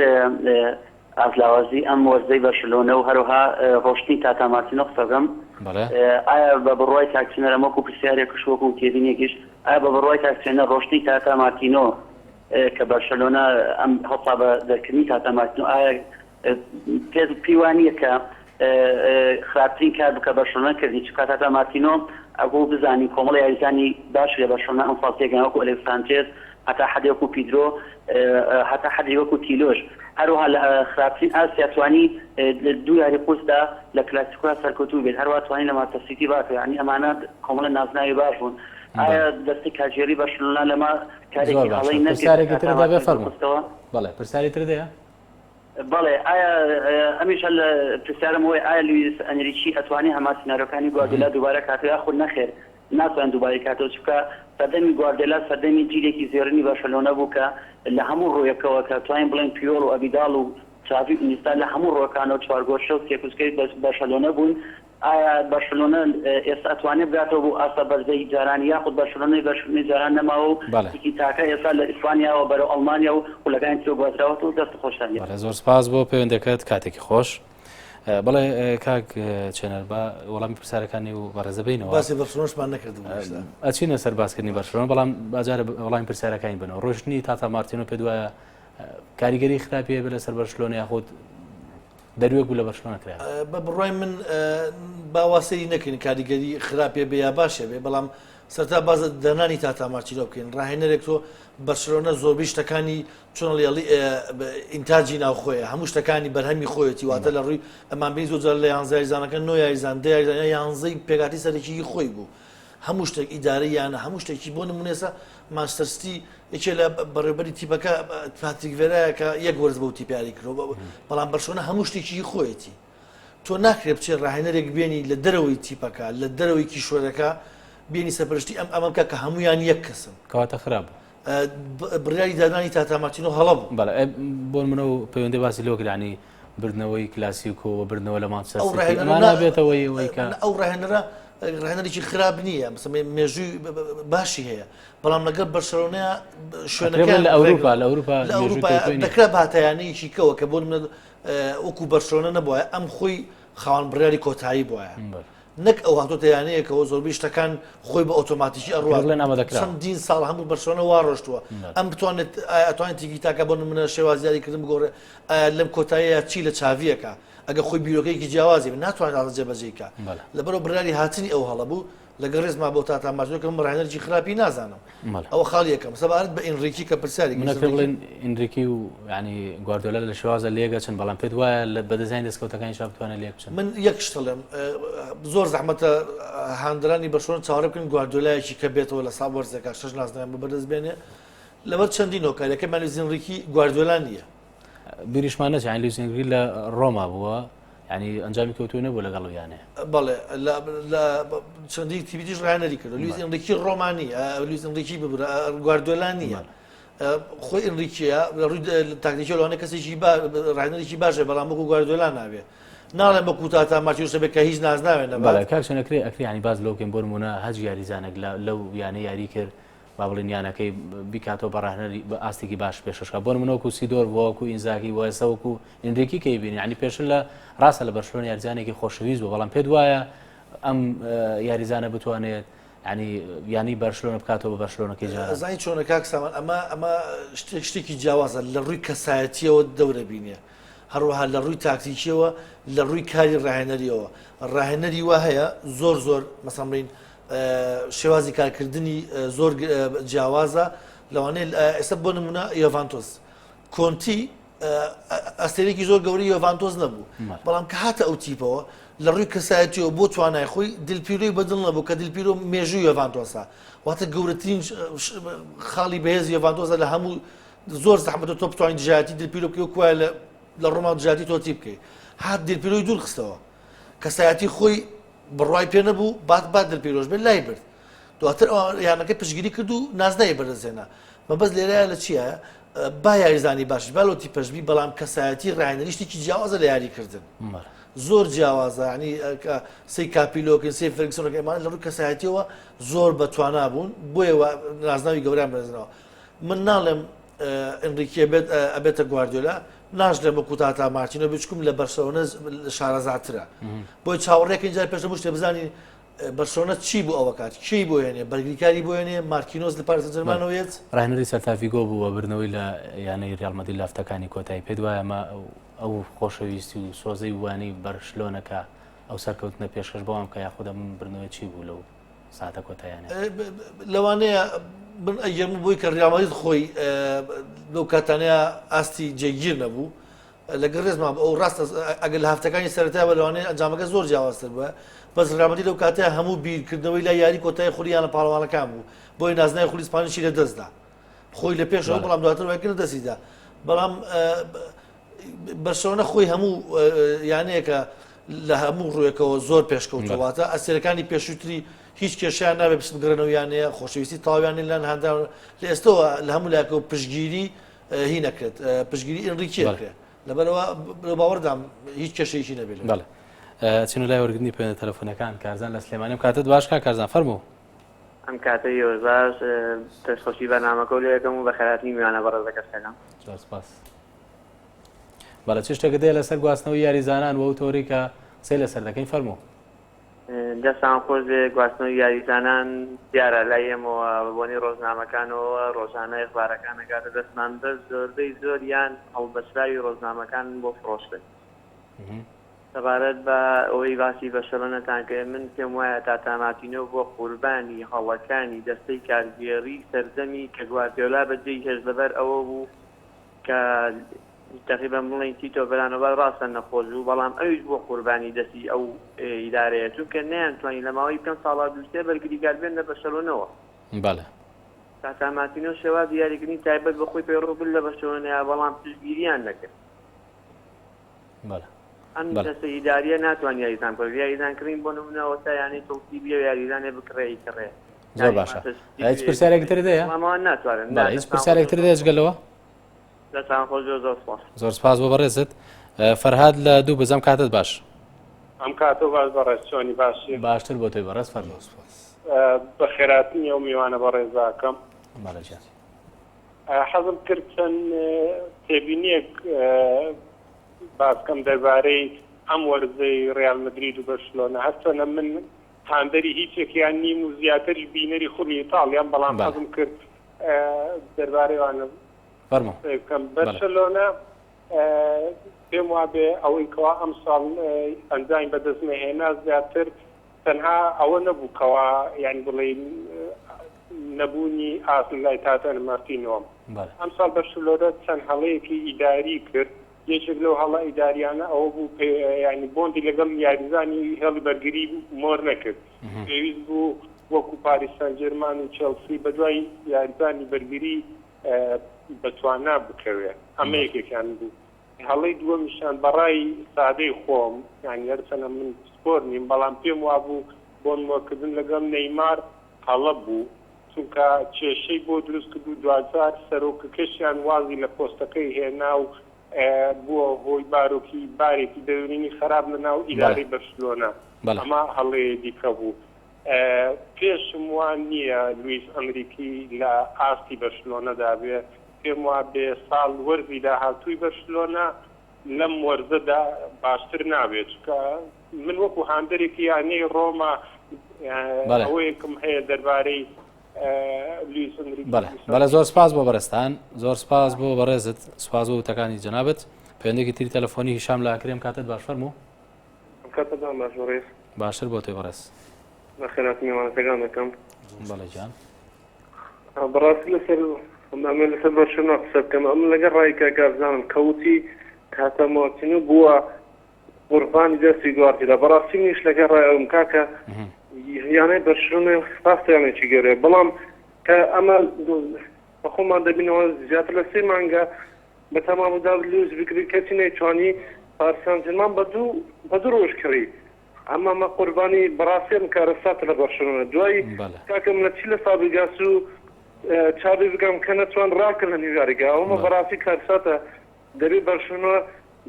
ئاست لاوازی ئەم وەرزەی بەرشلۆنە و هەروەها ڕۆشتنی تاتا مارتینۆ قسە بکەم. بەڵێ. ئایا بە بڕوای کاک چنەر ئەمە وەکو پرسیارێکش وەکو تێبینیەکیش ئایا بە بڕوای کاک چنەر ڕۆشتنی تاتا مارتینۆ کە بەرشلۆنە ئەم هەڵسا بە دەرکردنی تاتا مارتینۆ ئایا پێت پێی وا نییە کە خراپترین کار بوو کە بەرشلۆنە کردی چونکە تاتا مارتینۆ ئەبوو بزانین کۆمەڵی یاریزانی باشی لە بەرشلۆنە ئەمساڵ پێگەیان وەکو ئەلێکس سانچێز هەتا حەدی وەکو پیدرۆ هەتا حەدی وەکو تیلۆش هەروەها لە خراپترین ئاستیا توانی دوو یاری قورسدا لە کلاسیکۆیا سەرکەوتوو بێت هەروەها توانی لە مانچستەر سیتی باتەوە یانی ئەمانە کۆمەڵە نازناوی باش بوون ئایا دەستەی کارگێڕی بەرشلۆنە لەمە زۆر کارێکی باشە هەڵەی نەکرد پرسیارێکی تاتا ترت هەبێ مارتینۆ فەرموو دوورخستەوە؟ بەڵێ پرسیاری ترت هەیە؟ بەڵێ ئایا ئەمیش هەر لە پرسیارم ئەوەیە ئایا لویس ئەنریکی ئەتوانێ هەمان سیناریۆکانی گواردیۆلا دووبارە کاتەوە یاخود نەخێر ناتوانێت دووبارەی کاتەوە چونکە سەردەمی گواردیۆلا سەردەمی جیلێکی زێڕینی بەرشەلۆنە بوو کە لە هەموو ڕوویەکەوە کە توانین بڵێین پیۆڵ و ئەبیداڵ و چاڤی و ئینیستا لە هەموو ڕووەکانەوە چوارگۆشە و سێکوچکەی بەرشەلۆنە بوون ئایا بەرشلۆنە ئێستا ئەتوانێت بگاتەوە بۆ ئاستە بەرزەی جارانی یاخود بەرشلۆنەی بەرشلۆنەی جاران نەماوە و بەڵێ. تیکی تاکا ئێستا لە ئیسپانیاوە بەرەو ئەڵمانیا و خولەکانی ترەوە گوازراوەتەوە دەست خۆشتان لێ. بەڵێ زۆر سپاس بۆ پەیوەندەکەت کاتێکی خۆش. بەڵێ کاک چێنەر با وەڵامی پرسیارەکانی و بەڕێزە بینەوە. باسی بەرشلۆنەشمان نەکردبوو ئێستا. ئەچینە سەر باسکردنی بەرشلۆنە بەڵام باجارە وەڵامی پرسیارەکانی بنەوە. ڕۆیشتنی تاتا مارتینۆ پێت وایە کاریگەری خراپی هەبێت لەسەر بەرشلۆنە یاخود دەروێک بوو لە بەرشلۆنە کرا؟ بە بڕوای من با وا سەیری نەکەین کاریگەری خراپێ بێ یا باشێ بێ بەڵام سەرتا باز دانانی تاتا مارتینۆ بکەین ڕاهێنەرێک تۆ بەرشلۆنە زۆربەی شتەکانی چۆن ڵێڵی ئینتاجی ناوخۆیە هەموو شتەکانی بەرهەمی خۆیەتی واتە لە ڕووی ئەمان بینی زۆر جار لە یانزە یاریزانەکە نۆ یاریزان دە یاریزان یا یانزەی پێکهاتەی سەرەکیی خۆی بوو هەموو شتێک ئیدارەی یانە هەموو شتێکی بۆ نمونە ئێستا مانچستەر سیتی یەکێ لە بەڕێوبەری تیپەکە پاتریک ڤێرایە کە یەک وەرز بەو تیپە یاری کردووە بەڵام بەرشۆنە هەموو شتێکی خۆیەتی تۆ ناکرێت بچێت ڕاهێنەرێک بێنی لە دەرەوەی تیپەکە لە دەرەوەی کیشوەرەکە بێنی سەرپەرشتی ئەم ئەمە بکە کە هەمویان یەک کەسن کەواتە خراپ بوو بڕیاری دانانی تاتا مارتینۆ هەڵە بوو. بەڵێ بۆ نمونە و پەیوەندی باسی لەوە کرد یانی بردنەوەی کلاسیکۆ و بردنەوە لە مانچستەر ئەو سیتی ڕاهێنەرە ئەمانە نا بێتەوەی ئەوەی کە ئەو ڕاهێنەرە ڕاهێنەرێکی خراپ نییە مەسەلەن مێژووی باشی هەیە بەڵام لەگەڵ بەرشەلۆنە ئەکرێ شوێنەکەیان بڵێن لە ڕێک ئەوروپا لە ئەوروپا لە مێژووی ئەوروپا کەوتووی نییە. دەکرا بهاتە یانەیەکی کەوە کە بۆ نمونە وەکو بەرشەلۆنە نەبوایە ئەم خۆی خاوەن بڕیاری کۆتایی بوایە. بەڵێ. نەک ئەو هاتۆتە یانەیەکەوە زۆربەی شتەکان خۆی بە ئۆتۆماتیکی ئەڕوات بڵێن ئامادەکراوە. چەندین ساڵ هەموو بەرشەلۆنە وا ڕۆشتووە ئەم بتوانێت ئایا ئەتوانێت تیکی تاکا بۆ نمونە شێوازی یاریکردن بگۆڕێ ئایا لەم کۆتاییە چی لە چاڤیەکە ئەگەر خۆی بیرۆکەیەکی جیاوازی بێ ناتوانێت ئازاد جێبەجێی کا بەڵێ. لەبەرئەوە بڕیاری هاتنی ئەو هەڵە بوو لەگەڵ ڕێزما بۆ تاتا مارتینۆ کە من ڕاهێنەرێکی خراپی نازانم بەڵێ. ئەوە خاڵی یەکەم سەبارەت بە ئینریکی کە پرسیاری من کرد ئەکرێ بڵێن ئینریکی و یانی گواردیۆلا لە شێوازە لێک ئەچن بەڵام پێت وایە لە بە دەزانی دەستکەوتەکانیشا بتوانێت لێک بچن؟ من یەک شت ئەڵێم زۆر زەحمەتە هاندەرانی بەرشلۆنە چاوەڕێ بکەن گواردیۆلایەکی کە بێتەوە لە ساڵ وەرزێکا شەش نازناویان بۆ بەدەست بێنێ لەبەر چەندین هۆکار یەکەمیان لویس ئینریکی گواردیۆلا نییە. بیریشمان نەچێت یانی لویس ئینریکی لە ڕۆما بووە یانی ئەنجامی کەوتووی نەبوو لەگەڵ ئەو یانەیە. بەڵێ لە لە چەندین تیپی تریش ڕاهێنەری کردووە لویس ئینریکی ڕۆما نییە لویس ئینریکی ببورە گواردیۆلا نییە. خۆی ئینریکیە لە ڕووی تاکتیکی لەوانەیە کەسێکی ڕاهێنەرێکی باشە بەڵام وەکو گواردیۆلا نابێ ناڵێم وەکو تاتا مارتینۆس بێت کە هیچ نازناوێ نەبات. بەڵێ کاک چۆن ئەکرێ ئەکرێ یانی باس لەوە بکەین بۆ نموونە هەچ یاریزانێک لە لەو یانە یاری کرد با بڵێین یانەکەی بیکاتەوە بە ڕاهێنەری بە ئاستێکی باش پێشکەش بکات بۆ نموونە وەکو سیدۆر بووە وەکو ئینزاگی بووە ئێستا وەکو ئینریکی کەی بینی یانی پێشتر لە ڕاستە لە بەرشلۆنە یاریزانێکی خۆشەویست بوو بەڵام پێت وایە ئەم یاریزانە بتوانێت یانی یانەی بەرشلۆنە بکاتەوە بە بەرشلۆنەکەی جاران. ئەزانی چۆنە کاک سامان ئەمە ئەمە شتێک شتێکی جیاوازە لە ڕووی کەسایەتیەوە دەورە بینێ هەروەها لە ڕووی تاکتیکیەوە لە ڕووی کاری ڕاهێنەریەوە ڕاهێنەری وا هەیە زۆر زۆر مەسەن بڵین شێوازی کارکردنی زۆر جیاوازە لەوانەیە ئێستا بۆ نمونە یۆڤانتۆس کۆنتی ئەستێرەیەکی زۆر گەورەی یۆڤانتۆس نەبوو، بەڵام کە هاتە ئەو تیپەوە لە ڕووی کەسایەتیەوە بۆ توانای خۆی دلپیرۆی بەدڵ نەبوو کە دلپیرۆ مێژووی یۆڤانتۆسە واتە گەورەترین خاڵی بەهێز یۆڤانتۆسە لە هەموو زۆر زەحمەتە تۆ بتوانین دژایەتی دلپیرۆ بکەی و کوایە لە ڕۆما دژایەتی تۆتی بکەی هات دلپیرۆی دوور خستەوە کەسایەتی خۆی بڕوای پێ نەبوو بات با دلپیرۆش بێت لای برد دواتر یانەکەی پشتگیری کرد و نازناوی بەدەستهێنا. مەبەست لێرەیە لە چییە؟ با یاریزانی باشیش با لۆ تیپەش بی بەڵام کەسایەتی ڕاهێنەری شتێکی جیاوازە لە یاریکردن. زۆر جیاوازە ینی سەی کاپیلۆکن سەی فێرگسۆنەکە ئەمانە لە ڕووی کەسایەتیەوە زۆر بە توانا بوون بۆیە نازناوی گەورەیان بەدەستهێناوە. من ناڵێم. ئەنریکێ بێت ئەبێتە گواردیۆلا ناشڵێم وەکو تاتا مارتینۆ بچکم لە بەرشەلۆنە شارەزاترە بۆی چاوەڕێکەین جار پێش هەموو شتێ بزانین بەرشەلۆنە چی بۆ ئەوە کات کێی بۆ هێنێ بەرگریکاری بۆ هێنێ مارکینۆس لە پاریس سانجێرمانەوە یەت. راهێنەری سێلتاڤیگۆ بوو بە بردنەوەی لە یانەی ریال مەدرید لە هەفتەکانی کۆتایی پێت وایە ئەمە ئەو خۆشەویستی و سۆزەی وانەی بەرشلۆنە کە ئەو سەرکەوتنە پێشکەش بەوان بکە یاخود ئەم بردنەوەی چی بوو لەو ساتە کۆتاییانە؟ لەوانەیە من ئەگەرم بۆی کە ریال مەدرید خۆی لەو کاتانەیە ئاستی جێگیر نەبوو لەگەڵ ڕێزما بۆ ئەو ڕاستە ئەگەر لە هەفتەکانی سەرەتای بە لەوانەیە ئەنجامەکە زۆر جیاوازتر بووە بەس ریال مەدرید لەو کاتەیە هەموو بیرکردنەوەی لای یاری کۆتایی خولی یانە پاڵەوانەکان بوو بۆیە نازناوی خولی ئیسپانیشی لە دەستدا خۆی لە پێشەوە بەڵام دواتر وای کرد دەستیدا بەڵام بەرشەلۆنە خۆی هەموو یانەیەکە لە هەموو ڕوویەکەوە زۆر پێشکەوتووە واتە ئەستێرەکانی پێشووتری هیچ کێشیان نابێت بچن بگەڕێنەوە یانەیە خۆشەویستی تەواویان لەلایەن هاندان لە ئێستەوە لە هەموو لایەکەوە پشتگیری هی نەکرێت پشتگیری ئێنریکێ بکرێت لەبەرەوە لەو باوەڕدام هیچ کێشەیەکی نەبێت بەڵێ چینە لای وەرگرتنی پەیوەندە تەلەفۆنەکان کارزان لە سلێمانیم کاتت باش کا کارزان فەرموو. ئەم کاتە یۆش باش دەستخۆشی بەرنامەکەو لێ ئەکەم و بەخێرهاتنی میوانە بەڕێزەکەش ئەکەم. زۆر سپاس. بەڵێ چ شتێکت هەیە لەسەر گواستنەوەی یاریزانان و ئەو تۆرەی کە قسەی لەسەر دەکەین فەرموو. دەستان خۆش بێ گواستنەوەی یاریزانان دیارە لای ئێمەوە بە بۆنەی ڕۆژنامەکانەوە ڕۆژانە ئیخبارەکان ئەگاتە دەستمان بەس زۆربەی زۆریان هەڵبەستراوی ڕۆژنامەکانن بۆ فڕۆشتن. سەبارەت بە ئەوەی باسی بەرشەلۆنەتان کرد، من پێم وایە تاتا مارتینۆ بووە قوربانی هەڵەکانی دەستەی کارگێڕی سەردەمی کە گواردیۆلا بەجێی هێشت لەبەر ئەوە بوو کە تەقریبەن بڵێین تیتۆ ڤێلانۆڤا ڕاستە نەخۆش بوو بەڵام ئەویش بووە قوربانی دەستی ئەو ئیدارەیە چونکە نەیانتوانی لە ماوەی پێنج ساڵا دوو سێ بەرگریکار بێننە بەرشەلۆنەوە. بەڵێ. تاتا مارتینۆ شێوازی یاریکردنی تایبەت بە خۆی پەیڕەو کرد لە بەرشەلۆنەیا بەڵام پشتگیریان نەکرد. ئەم دەستە ئیداریە ناتوان یاریزان بکڕێت یاریزان کڕین بۆ نمونە ئەوەتا یانەی چڵسی بیە یاریزانێ بکڕێ ئەیکڕێ زۆر باشە هیچ پرسیارێکی تر دەیە ئەوان ناتوانن هیچ پرسیارێک تر دەیە جگە لەوە دەستان خۆش زۆر زۆر سپاس زۆر سپاس بۆ بەڕێزت فەرهاد لە دوو بزەم کاتت باش ئەم کاتە باش بەڕێز چۆنی باشی باشتر بۆ تۆی بەڕێز فەرموو سپاس بەخێراتنی ئەو میوانە بەڕێزاکەم بەڵێ گیان حەزم کرد چەند تێبینیەک باس بکەم دەربارەی ئەم وەرزەی ریال مەدرید و بەرشلۆنە هەرچەنە من هاندەری هیچێکیان نیم و زیاتریش بینەری خولی ئیتاڵیام بەڵام حەزم کرد دەربارەی وانە بکەم بەرشلۆنە پێم وابێ ئەوەی کەوا ئەمساڵ ئەنجامی بەدەست نەهێنا زیاتر تەنها ئەوە نەبوو کەوا یانی بڵێین نەبوونی ئاست لای تاتا مارتینۆ. ئەمساڵ بەرشلۆنە چەند هەڵەیەکی ئیداری کرد، یەکێک لەو هەڵە ئیداریانە ئەوە بوو یانی بۆندی لەگەڵ یاریزانی هێڵی بەرگری مۆر نەکرد. پێویست بوو وەکو پاریس سانجێرمان و چێڵسی بەدوای یاریزانی بەرگری بەتوانا بکەوێ. ئەمە یەکێکیان بوو. هەڵەی دووەمیشیان بە ڕای سادەی خۆم، یانی هەرچەندە من پسپۆر نیم، بەڵام پێم وابوو بۆند مۆرکردن لەگەڵ نەیمار هەڵە بوو، چونکە کێشەی بۆ دروست کرد و دواجار سەرۆکەکەشیان وازی لە پۆستەکەی هێنا و بووە هۆی بارۆکی بارێکی دەروونی خەراپ لە ناو ئیدارەی بەرشلۆنە. ئەمە هەڵەیە دیکە بوو. پێشم وا نییە لویس ئەنریکی لە ئاستی بەرشلۆنەدا بێ، پێم وابێ ساڵ وەرزی داهاتووی بەرشلۆنە لەم وەرزەدا باشتر نابێت، چونکە من وەکو هاندەرێکی یانەی ڕۆما ئەوەیەکم هەیە دەربارەی لویس ئەنریکی. بەڵێ زۆر سپاس بۆ بەڕێزتان، زۆر سپاس بۆ بەڕێزت، سپاس بۆ وتەکانی جەنابت. پەیوەندێکی تری تەلەفۆنی هیشام لە ئاکرێم کاتت باش فەرموو. کاتتان باش بەڕێز. باشتر بۆ تۆی بەڕێز. بەخێرهاتنی میوانەکەگان دەکەم. بەڵێ گیان. بەڕاستی لەسەر ئەمە لەسەر بەرشلۆنە قسە بکەم ئەمن لەگەڵ ڕای کاک کارزانم کە وتی تاتا مارتینۆ بووە قوربانی دەستی گواردیۆلا بەڕاستی منیش لەگەڵ ڕای ئەوم کاکە یانەی بەرشلۆنە ڕاستە یانێکی گەورەیە بەڵام کە ئەمە بەخۆمان دەبینەوە زیاتر لە سێ مانگە بە تەمام و داود لویس بکڕی کەچی نەیتوانی پاریس سان جێرمان بە دوو بە دوو ڕۆژ کڕی ئەمە مە قوربانی بەڕاستی ئەم کارەساتە لە بەرشلۆنە دوای کاکە منە چی لە فابریگاس و چاڤی بکەم کە نەتوان ڕاکەن لە نیو یاریگا ئەومە بەڕاستی کارساتە دەبێ بەرشلۆنە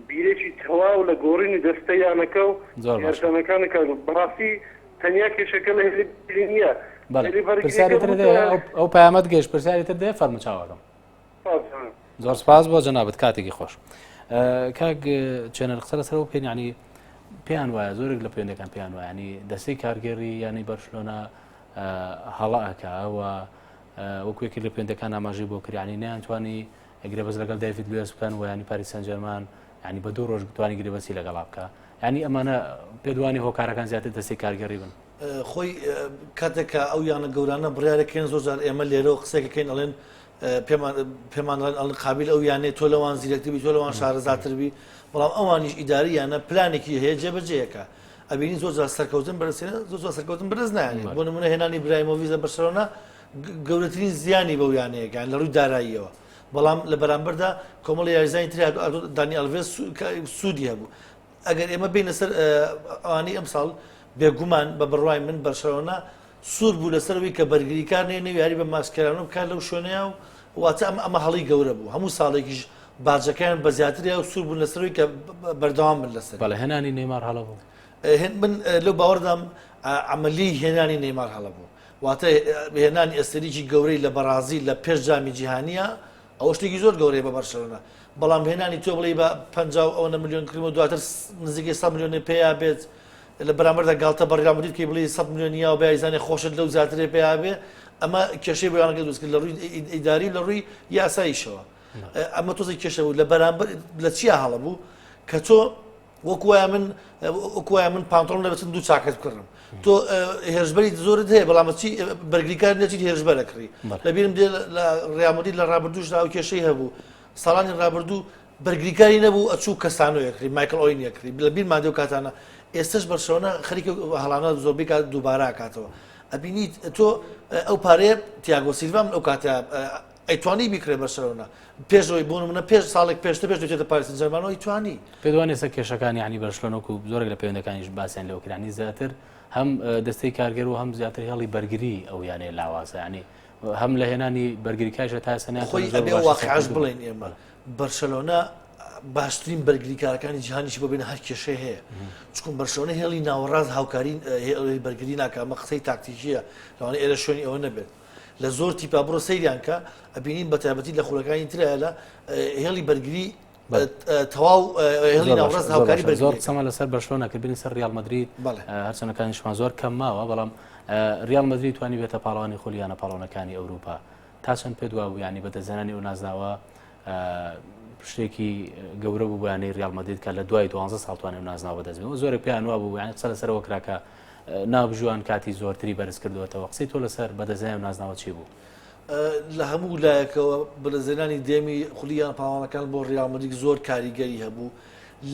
بیرێکی تەواو لە گۆڕینی دەستە یانەکە و یارزانەکانی کار بەڕاستی تەنیا کێشەکە لە هێلی بەرگری نییە پرسیاری تر دێ ئەو پەیامەت گەیشت پرسیاری تر دێ فەرموو چاوەکەم. زۆر سپاس بۆ جەنابت کاتێکی خۆش کاک چێنەر قسە لەسەرەوە بکەین ینی پێیان وایە زۆرێک لە پەیوەندەکان پێیان وایە ینی دەستەی کارگێڕی یانەی بەرشلۆنە هەڵە ئەکا و وەکو یەکێک لە پەیوەندەکان ئاماژەی بۆ کرد ینی نەیانتوانی گرێبەست لەگەڵ دەیڤید لوێس بکەن و ینی پاریس سانجێرمان ینی بە دوو ڕۆژ بتوانانی گرێبەستی لەگەڵا بکە ینی ئەمانە پێدوانی هۆکارەکان زیاتر دەستەی کارگێڕی بن. خۆی کاتێک کە ئەو یانە گەورانە بڕیارەکەن زۆر جار ئێمە لێرەوە قسەکەکەین ئەڵێن پێمان پێمان دەڵێن ئەڵێن قابیل ئەو یانەیە تۆ لەوان زیرەکتر بی تۆ لەوان شارەزاتر بی بەڵام ئەوانیش ئیداری یانە پلانێکی هەیە جێبەجێیەکە ئەبینی زۆر جار سەرکەوتن بەرزێنە زۆر جار سەرکەوتن بەرز نایەنێت بۆ نمونە هێنانی برایمۆڤیز لە بەرشەلۆنە گەورەترین زیانی بەو یانەیەکان لە ڕووی داراییەوە بەڵام لە بەرامبەردا کۆمەڵی یاریزانی تری دانی ئەلڤێس سوودی هەبوو ئەگەر ئێمە بینە سەر ئەوانەی ئەمساڵ بێگومان بە بڕوای من بەرشەلۆنە سوور بوو لەسەر ئەوەی کە بەرگریکار نێنێ و یاری بە ماسکێرانۆ بکات لەو شوێنەیا و واتە ئەمە ئەمە هەڵەی گەورە بوو هەموو ساڵێکیش باجەکەیان بە زیاتریا و سوور بوون لەسەر ئەوەی کە بەردەوام بن لەسەری. بەڵێ هێنانی نێیمار هەڵە بوو. هێن من لەو باوەڕدام عەمەلیەی هێنانی نێیمار هەڵە بوو واتە هێنانی ئەستێرەیەکی گەورەی لە بەڕازیل لە پێش جامی جیهانییە ئەوە شتێکی زۆر گەورەیە بە بەرشەلۆنە بەڵام هێنانی تۆ بڵێی بە 50 و ئەوەنە ملیۆن کڕیم و دواتر نزیکەی 100 ملیۆنی پێیا بێت لە بەرامبەردا گاڵتە بە ڕیال مەدرید بکەی بڵێی 100 ملیۆن یا و بە یاریزانێ خۆشت لەو زیاترێ پێیا بێ ئەمە کێشەی بۆ یانەکە دروست کرد لە ڕووی ئیداری و لە ڕووی یاساییشەوە ئەمە تۆزێک کێشە بوو لە بەرامبەر لە چیا هەڵە بوو کە تۆ وەکو وایە من وەکو وایە من پانتۆڵم لەبەچن دوو چاکەت بکڕم تۆ هێرشبەری زۆرت هەیە بەڵام چی بەرگریکار نەچیت هێرشبەرە کڕی لەبیرم دێ لە ڕیال مەدرید لە ڕابردووشدا ئەو کێشەی هەبوو ساڵانی ڕابردوو بەرگریکاری نەبوو ئەچوو کەسانۆ یەکڕی مایکل ئۆین یەکڕی لە بیرمان دێ و کاتانە ئێستش بەرشەلۆنە خەریکە هەڵانە زۆربەی کات دووبارە ئەکاتەوە ئەبینیت تۆ ئەو پارەیە تیاگۆ سیلڤا من ئەو کاتە ئەیتوانی بیکڕێ بەرشەلۆنە پێش ئەوەی بۆ نمونە پێش ساڵێک پێشتر پێش دەچێتە پاریس سان جێرمانەوە ئەیتوانی. پێت وانیە سەر کێشەکانی یانی بەرشلۆنە وەکو زۆرێک لە پەیوەندەکانیش باسیان لێوە کرد یانی زیاتر هەم دەستەی کارگەر و هەم زیاتر هێڵی بەرگری ئەو یانەیە لاوازە یانی هەم لە هێنانی بەرگریکاریش تا ئێستا نەیانتوانیوە خۆی زۆر ئەبێ باشی واقعش سەرکەوتوو بن. بڵێین ئێمە بەرشەلۆنە باشترین بەرگریکارەکانی جیهانیشی بۆ بێنە هەر کێشەی هەیە چکون بەرشەلۆنە هێڵی ناوەڕاست هاوکاری هێڵی بەرگری ناکا ئەمە قسەی تاکتیکیە لەوانەیە ئێرە شوێنی ئەوە نەبێت لە زۆر تیپا بڕۆ سەیریان کە ئەبینین بە تایبەتی لە خولەکانی ترە لە هێڵی بەرگری تەواو هێڵی ناوەڕاست هاوکاری بەرگری زۆر قسەمان لەسەر بەرشلۆنە کرد بینی سەر ریال مەدرید هەرچەندەکانیشمان زۆر کەم ماوە بەڵام ریال مەدرید توانی بێتە پاڵەوانی خولی یانە پاڵەوانەکانی ئەوروپا تا چەند پێت وابوو ینی بەدەستهێنانی ئەو نازناوە شتێکی گەورە بوو بۆ یانەی ریال مەدرید کە لە دوای 12 ساڵ توانی ئەو نازناوە بەدەست بێنێت زۆرێک پێیان وابوو یانی قسە لەسەرەوە کرا کە ناوبژیوان کاتی زۆرتری بەرز کردووەتەوە قسەی تۆ لەسەر بەدەستهێنانی ئەو نازناوە چی بوو؟ لە هەموو لایەکەوە بەدەستهێنانی دێمی خولی یانە پاڵەوانەکان بۆ ریال مەدرید زۆر کاریگەری هەبوو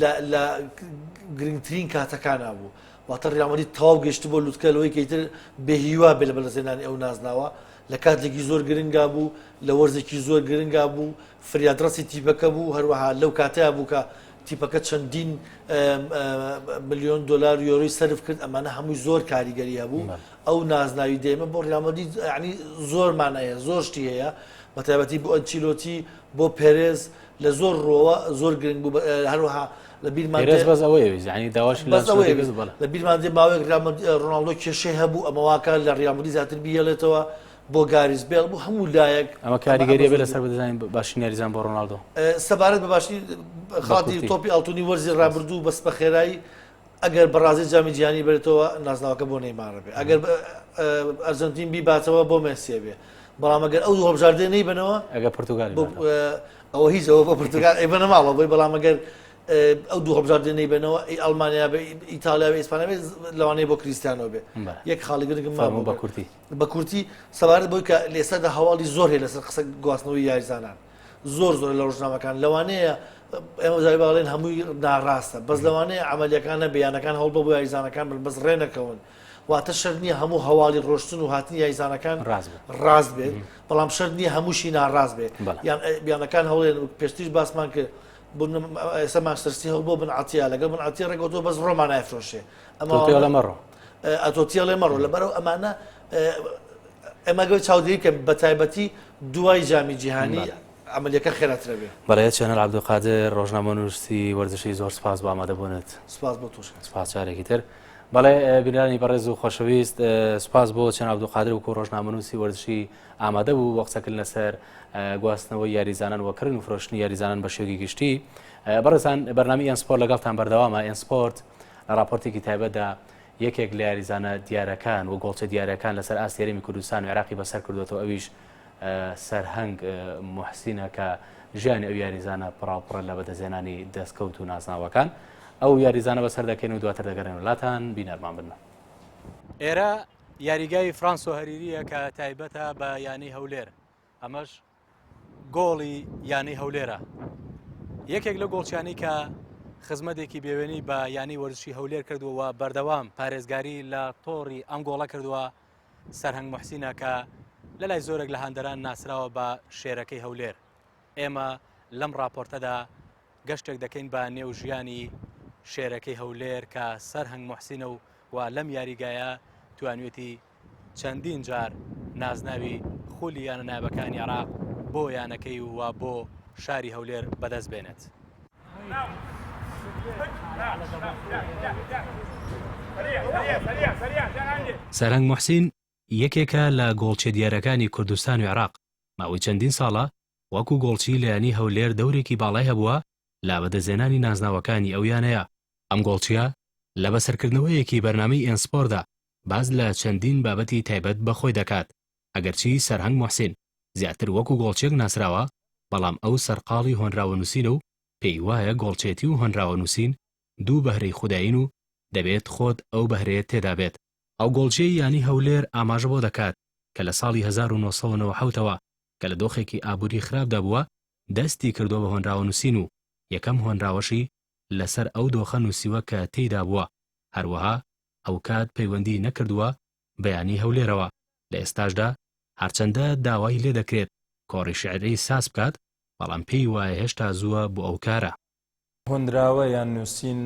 لە لە گرنگترین کاتەکانا بوو واتە ریال مەدرید تەواو گەیشتبووە لوتکە لەوەی کە ئیتر بێهیوا بێ لە بەدەستهێنانی ئەو نازناوە لە کاتێکی زۆر گرنگا بوو لە وەرزێکی زۆر گرنگا بوو فریادڕەسی تیپەکە بوو هەروەها لەو کاتەیا بوو کە تیپەکە چەندین ملیۆن دۆلار و یۆرۆی سەرف کرد ئەمانە هەمووی زۆر کاریگەری هەبوو ئەو نازناوی دێمە بۆ ریال مەدرید یعنی زۆر مانای هەیە زۆر شتی هەیە بە تایبەتی بۆ ئەنچیلۆتی بۆ پێرێز لە زۆر ڕووەوە زۆر گرنگ بوو هەروەها لە بیرمان پێرێز بەس ئەوەی ویست یعنی داواش لە بەس ئەوەی ئەنچیلۆتی ویست کرد بەڵێ لە بیرمان دێ ماوەیەک ریال مەدرید ڕۆناڵدۆ کێشەی هەبوو ئەمە واکە لە ریال مەدرید زیاتر بیهێڵێتەوە بۆ گاریس بێڵ بۆ هەموو لایەک ئەمە کاریگەریە بێ لەسەر بەدەستهێنانی باشترین یاریزان بۆ ڕۆناڵدۆ. سەبارەت بە باشترین خەڵاتی تۆپی ئاڵتونی وەرزی ڕابردوو بەس بە خێرایی ئەگەر بەڕازیل جامی جیهانی بەرێتەوە نازناوەکە بۆ نەیمارە بێ ئەگەر ئەرجەنتین بیباتەوە بۆ مێسیە بێ بەڵام ئەگەر ئەو دوو هەڵبژاردەیە نەیبەنەوە ئەگەر پرتوگال ئەوە هیچ ئەوە بۆ پرتوگال ئەیبەنە ماڵەوە بۆی بەڵام ئەگەر ئەو دوو هەڵبژاردەیە نەیبەنەوە ئەی ئەڵمانیا بێ ئیتالیا بێ ئیسپانیا بێ لەوانەیە بۆ کریستیانۆ بێ یەک خاڵی گرنگم مابوو بە کورتی بە کورتی سەبارەت بەوەی کە لە ئێستادا هەواڵی زۆر هەیە لەسەر قسە گواستنەوەی یاریزانان زۆر زۆر لە ڕۆژنامەکان لەوانەیە ئێمە جاری باڵێن هەمووی ناڕاستە بەس لەوانەیە عملیەکان نەبێ یانەکان هەوڵ بۆ یاریزانەکان بن بەس ڕێ نەکەون واتە شەرت نییە هەموو هەواڵی ڕۆشتن و هاتنی یاریزانەکان ڕاست بێت بەڵام شەرت نییە هەمووشی ناڕاست بێت یان یانەکان هەوڵێن پێشتریش باسمان کرد ئێستا مانچستەر سیتی هەوڵ بۆ بن عەتیە لەگەڵ بن عەتیە ڕێکەوتەوە بەس ڕۆمان نایفرۆشێ ئەمە مەڕۆ. ئەتۆ تێڵێ مەڕۆ لەبەرئەو ئەمانە ئێمە گەر چاودێری بکەن بە تایبەتی دوای جامی جیهانی عەمەلیەکە خێراترە بێ. بەڵێ چێنەر عەبدولقادر ڕۆژنامەنووسی وەرزشی زۆر سپاس بۆ ئامادەبوونت. سپاس بۆ تۆش. سپاس جارێکی تر. بەڵێ بینەرانی بەڕێز و خۆشەویست سوپاس بۆ چێن عەبدولقادر وەکو ڕۆژنامەنووسی وەرزشی ئامادە بوو بۆ قسەکردن لەسەر گواستنەوەی یاریزانان و کڕین و فرۆشتنی یاریزانان بە شێوەیەکی گشتی بەڕێزان بەرنامی ئێن سپۆرت لەگەڵتان بەردەوامە ئێن سپۆرت لە راپۆرتێکی تایبەتدا یەکێک لە یاریزانە دیارەکان و گۆڵچە دیارەکان لەسەر ئاستی هەرێمی کوردستان و عێراقی بەسەر کردوێتەوە ئەویش سەرهەنگ موحسینە کە ژیانی ئەو یاریزانە پڕاوپڕە لە بەدەستهێنانی دەستکەوت و نازناوەکان ئەو یاریزانە بەسەر دەکەین و دواتر دەگەڕێن لاتان بینەرمان بن. ئێرە یاریگای فرانسۆ هەریریە کە تایبەتە بە یانەی هەولێر ئەمەش گۆڵی یانەی هەولێرە یەکێک لە گۆڵچیانی کە خزمەتێکی بێوێنی بە یانەی وەرزشی هەولێر کردووە و بەردەوام پارێزگاری لە تۆڕی ئەم گۆڵە کردووە سەرهەنگ موحسینە کە لەلای زۆرێک لە هاندەران ناسراوە بە شێرەکەی هەولێر. ئێمە لەم ڕاپۆرتەدا گەشتێک دەکەین بە نێو ژیانی شێرەکەی هەولێر کە سەرهەنگ موحسینە و و لەم یاریگایە توانوێتی چەندین جار نازناوی خولی یانە نایابەکانی عێراق بۆ یانەکەی و بۆ شاری هەولێر بەدەست بێنێت. سەرهەنگ موحسین یەکێکە لە گۆڵچیە دیارەکانی کوردستان و عێراق، ماوەی چەندین ساڵە وەکو گۆڵچی لە یانەی هەولێر دەورێکی باڵای هەبووە لە بەدەستهێنانی نازناوەکانی ئەو یانەیە. ئەم گۆڵچیە لە بەسەرکردنەوەیەکی بەرنامەی ئێن سپۆردا باس لە چەندین بابەتی تایبەت بە خۆی دەکات، ئەگەرچی سەرهەنگ موحسین زیاتر وەکو گۆڵچیەک ناسراوە، بەڵام ئەو سەرقاڵی هۆنراوەنووسینە و پێی وایە گۆڵچێتی و هۆنراوەنووسین دوو بەهرەی خودایین و دەبێت خۆت ئەو بەهرەیەت تێدا بێت. ئەو گۆڵچیەی یانەی هەولێر ئاماژە بۆ دەکات کە لە ساڵی 1997 ەوە کە لە دۆخێکی ئابووری خراپدا بووە دەستی کردووە بە هۆنراوەنووسین و یەکەم هۆنراوەشی لەسەر ئەو دۆخە نووسیوە کە تێیدا بووە، هەروەها ئەوکات پەیوەندیی نەکردووە بە یانەی هەولێرەوە، لە ئێستاشدا هەرچەندە داوای لێدەکرێت کۆڕی شیعری ساز بکات، بەڵام پێی وایە هێشتا زووە بۆ ئەو کارە. هۆنراوە یان نووسین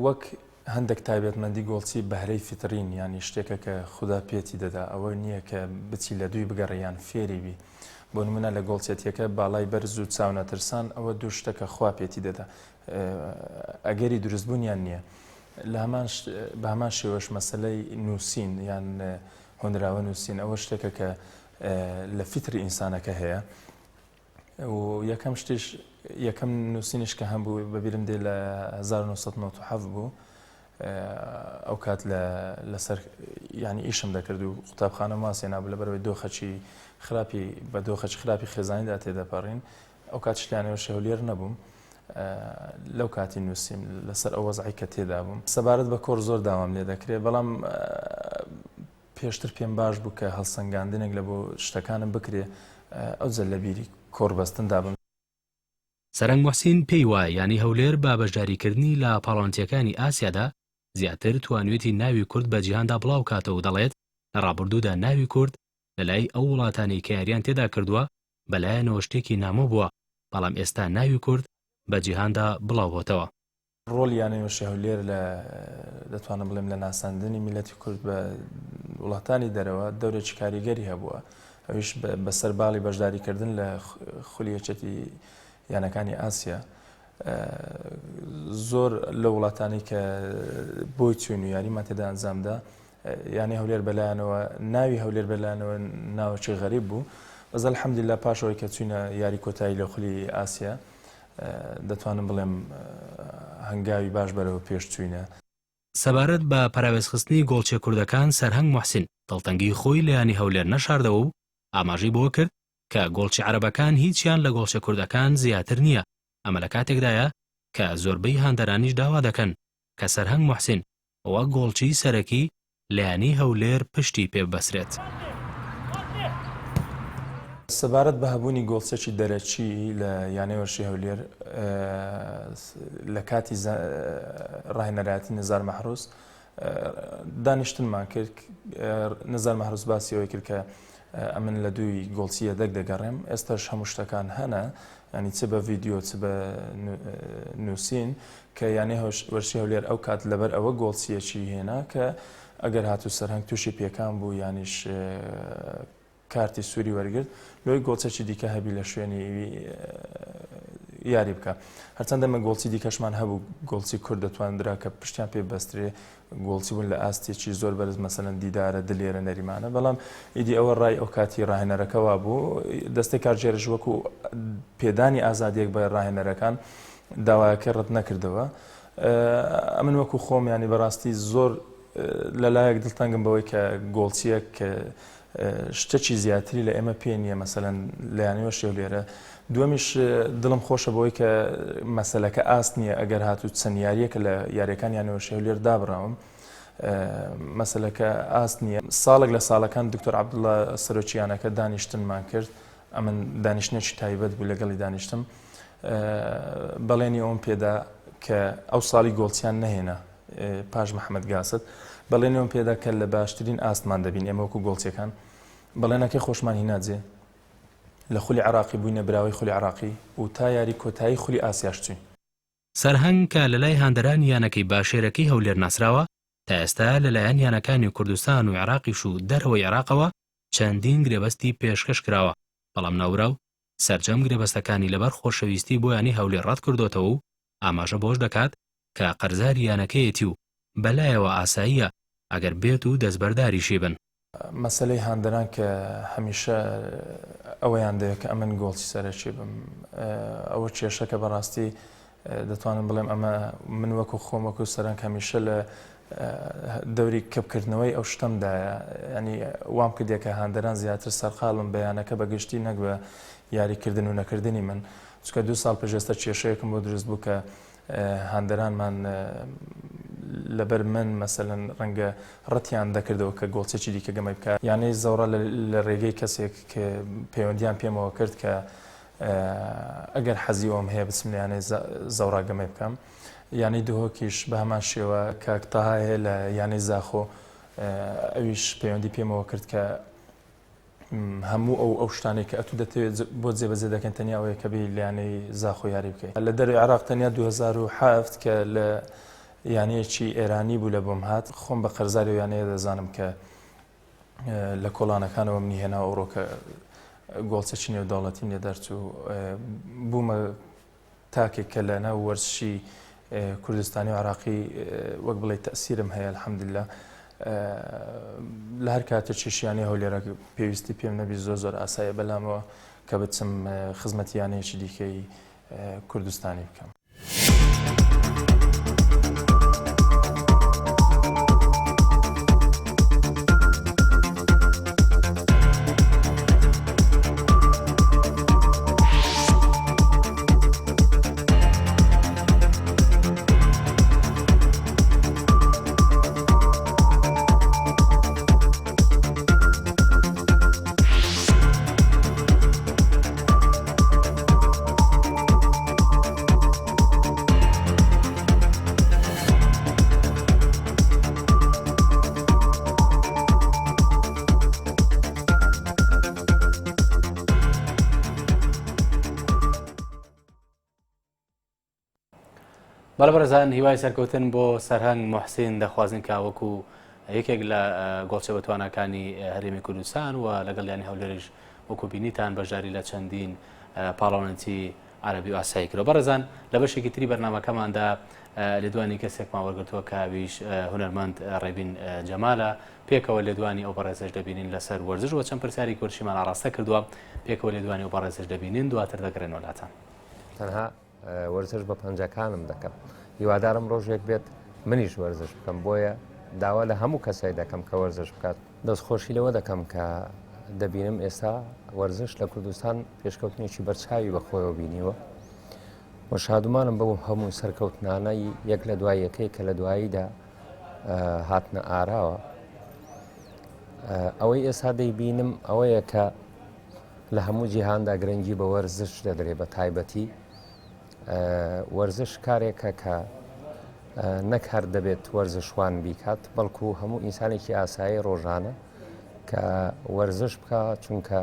وەک هەندێک تایبەتمەندی گۆڵچی بەهرەی فیترین یانی شتێکە کە خودا پێتی دەدا ئەوە نییە کە بچی لە دووی بگەڕێ یان فێری بی بۆ نمونە لە گۆڵچێتیەکە باڵای بەرز و چاونەترسان ئەوە دوو شتە کە خوا پێتی دەدا ئەگەری دروستبوونیان نییە لە هەمان بە هەمان شێوەش مەسەلەی نووسین یان هۆنراوە نووسین ئەوە شتێکە کە لە فیتری ئینسانەکە هەیە و یەکەم شتیش یەکەم نووسینیش کە هەبوو بەبیرم دێ لە 1997 بوو ئەو کات لە لەسەر ینی ئیشم دەکرد و قوتابخانە ماسێ نابوو لە بەرەوەی دۆخەکی خراپی بە دۆخەکی خراپی خێزانیدا تێدەپەڕین ئەو کات شتیانەوە شەهولێر نەبووم لەو کاتی نووسیم لەسەر ئەو وەزعی کە تێدا بووم سەبارەت بە کۆڕ زۆر داوام لێ دەکرێت بەڵام پێشتر پێم باش بوو کە هەڵسەنگاندنێک لە بۆ شتەکانم بکرێ ئەوجە لە بیری کۆڕبەستندا بم. سەرەنگ موحسین پێی وایە یانەی هەولێر بە بەشداریکردنی لە پاڵەوانێتییەکانی ئاسیادا زیاتر توانویەتی ناوی کورد بە جیهاندا بڵاوکاتەوە و دەڵێت لە ڕابردوودا ناوی کورد لەلای ئەو وڵاتانەی کە یاریان تێدا کردووە بەلایانەوە شتێکی نامۆ بووە بەڵام ئێستا ناوی کورد بە جیهاندا بڵاوبۆتەوە. ڕۆڵی یانەی وەرشی هەولێر لە دەتوانم بڵێم لە ناساندنی میللەتی کورد بە وڵاتانی دەرەوە دەورێکی کاریگەری هەبووە ئەویش بەسەر باڵی بەشداریکردن لە خولی یەکێتی یانەکانی ئاسیا زۆر لە وڵاتانی کە بۆی چوین و یاریمان تێدا ئەنجامدا یانەی هەولێر بەلایانەوە ناوی هەولێر بەلایانەوە ناوەکی غەریب بوو بەس الحمدلله پاشەوەی کە چوینە یاری کۆتایی لە خولی ئاسیا دەتوانم بڵێم هەنگاوی باش بەرەوە پێش چوینە. سەبارەت بە پەراوێزخستنی گۆڵچیە کوردەکان سەرهەنگ موحسین دڵتەنگی خۆی لە یانەی هەولێر نەشاردەوە و ئاماژەی بەوە کرد کە گۆڵچی عەرەبەکان هیچیان لە گۆڵچە کوردەکان زیاتر نییە ئەمە لە کاتێکدایە کە زۆربەی هاندەرانیش داوا دەکەن کە سەرهەنگ موحسین وەک گۆڵچی سەرەکی لە یانەی هەولێر پشتی پێ ببەسرێت. سەبارەت بە هەبوونی گۆڵچێکی دەرەکی لە یانەی وەرشی هەولێر لە کاتی ڕاهێنەرایەتی نزار مەحروس دانیشتنمان کرد نزار مەحروس باسی ئەوەی کرد کە ئەمن لە دووی گۆڵچی یەدەک دەگەڕێم ئێستاش هەموو شتەکان هەنە ینی چ بە ڤیدیۆ چ بە نووسین کە یانەی وەرشی هەولێر ئەو کات لەبەر ئەوە گۆڵچییەکی هێنا کە ئەگەر هاتوو سەرهەنگ تووشی پێکان بوو یانیش کارتی سووری وەرگرت لۆی گۆڵچەکی دیکە هەبی لە شوێنی. یاری بکە. هەرچەندە ئێمە گۆڵچی دیکەشمان هەبوو، گۆڵچی کورد دەتواندرا کە پشتیان پێ ببەسترێ، گۆڵچی بوون لە ئاستێکی زۆر بەرز مەسەلەن دیدارە، دلێرە، نەریمانە، بەڵام ئیدی ئەوە ڕای ئەوکاتی ڕاهێنەرەکە وابوو، دەستەی کارگێڕیش وەکو پێدانی ئازادییەک بە ڕاهێنەرەکان داوایەکەی ڕەت نەکردەوە. ئەمن وەکو خۆم یانی بەڕاستی زۆر لەلایەک دڵتەنگم بەوەی کە گۆڵچییەک کە شتەکی زیاتری لە ئێمە پێ نییە مەسەلەن لە یانەی وەشێولێرە دووەمیش دڵم خۆشە بەوەی کە مەسەلەکە ئاست نییە ئەگەر هاتوو چەند یاریەکە لە یاریەکان یانەوە شێولێر دابراوم مەسەلەکە ئاست نییە ساڵێک لە ساڵەکان دکتۆر عەبدوڵا سەرۆکی یانەکە دانیشتنمان کرد ئەمن دانیشتنێکی تایبەت بوو لەگەڵی دانیشتم بەڵێنی ئەوم پێدا کە ئەو ساڵی گۆڵچیان نەهێنا پاش محەممەد گاست بەڵێنیەوەم پێدا کە لە باشترین ئاستمان دەبین ئێمە وەکو گۆڵچیەکان بەڵێنەکەی خۆشمان هینا جێ لە خولی عراقی بووینە براوەی خولی عراقی و تا یاری کۆتایی خولی ئاسیاش چوین. سەرهەنگ کە لەلای هاندەرانی یانەکەی بە شێرەکەی هەولێر ناسراوە، تا ئێستا لەلایەن یانەکانی کوردستان و عێراقیش و دەرەوەی عێراقەوە چەندین گرێبەستی پێشکەش کراوە، بەڵام ناوبراو سەرجەم گرێبەستەکانی لەبەر خۆشەویستی بۆ یانەی هەولێر ڕەتکردۆتەوە و ئاماژە بەوەش دەکات کە قەرزاری یانەکەیەتی و بەلایەوە ئاساییە ئەگەر بێت و دەستبەرداریشی بن. مەسەلەی هاندەران کە هەمیشە ئەوەیان دەوێت کە ئەمن گۆڵچی سەرەکی بم ئەوە کێشەکە بەڕاستی دەتوانم بڵێم ئەمە من وەکو خۆم وەکو سەرنگ هەمیشە لە دەوری کپکردنەوەی ئەو شتەمدایە ینی وام کردێک کە هاندەران زیاتر سەرقاڵم بەیانەکە بەگشتی نەک بە یاریکردن و نەکردنی من چکە دو ساڵ پێشێستا کێشەیەکم بۆ دروست بوو کە هاندەرانمان لەبەر من مەسەلەن ڕەنگە ڕەتیان دەکردەوە کە گۆڵچێکی دیکە گەمەی بکات. یانەی زەوڕا لە ڕێگەی کەسێک کە پەیوەندیان پێمەوە کرد کە ئەگەر حەزی ئەوم هەیە بچم لە یانەی زەوڕا گەمەی بکەم. یانەی دهۆکیش بە هەمان شێوە کاک تەها هەیە لە یانەی زاخۆ ئەویش پەیوەندی پێمەوە کرد کە هەموو ئەو ئەو شتانەی کە ئەتوو دەتەوێت بۆ جێبەجێ دەکەن تەنیا ئەوەیە کە بێی لە یانەی زاخۆ یاری بکەیت لە دەرەوەی عێراق تەنیا 2007 کە لە یانەیەکی ئێرانی بوو لە بۆم هات خۆم بە قەرزاری ئەو یانەیە دەزانم کە لە کۆڵانەکانەوە منی هێنا ئەوڕۆ کە گۆڵچەکی نێودەوڵەتیم لێ دەرچوو بوومە تاکێک کە لە ناو وەرزشی کوردستانی و عراقی وەک بڵێ تەسیرم هەیە الحمدلله لە هەر کاتێکیش یانەی هەولێرە پێویستی پێم نەبی زۆر زۆر ئاسایە بەلامەوە کە بچم خزمەتی یانەیەکی دیکەی کوردستانی بکەم. بەڵێ بەڕێزان هیوای سەرکەوتن بۆ سەرهەنگ موحسین دەخوازین کە وەکو یەکێک لە گۆڵچە بەتواناکانی هەرێمی کوردستان و لەگەڵ یانی هەولێریش وەکو بینیتان بەشداری لە چەندین پاڵەوانێتی عەرەبی و ئاسایی کردوە. بەڕێزان لە بەشێکی تری بەرنامەکەماندا لێدوانی کەسێکمان وەرگرتووە کە ئەویش هونەرمەند ڕێبین جەمالە پێکەوە لێدوانی ئەو بەڕێزەش دەبینین لەسەر وەرزش وە چەند پرسیاری کورشیمان ئاڕاستە کردووە پێکەوە لێدوانی ئەو بەڕێزەش دەبینین دواتر دەگەڕێنەوە لاتان. تەنها وەرزش بە پەنجەکانم دەکەم هیوادارم ڕۆژێک بێت منیش وەرزش بکەم بۆیە داوا لە هەموو کەسێک دەکەم کە وەرزش بکات. دەستخۆشی لەوە دەکەم کە دەبینم ئێستا وەرزش لە کوردستان پێشکەوتنێکی بەرچاوی بەخۆیەوە بینیوە و شادومانم بەو هەموو سەرکەوتنانەی یەک لە دوای یەکەی کە لە دواییدا هاتنە ئاراوە. ئەوەی ئێستا دەیبینم ئەوەیە کە لە هەموو جیهاندا گرنگی بە وەرزش دەدرێ بە تایبەتی وەرزش کارێکە کە نەک هەر دەبێت وەرزشوان بیکات بەڵکو هەموو ئینسانێکی ئاسایی ڕۆژانە کە وەرزش بکە چونکە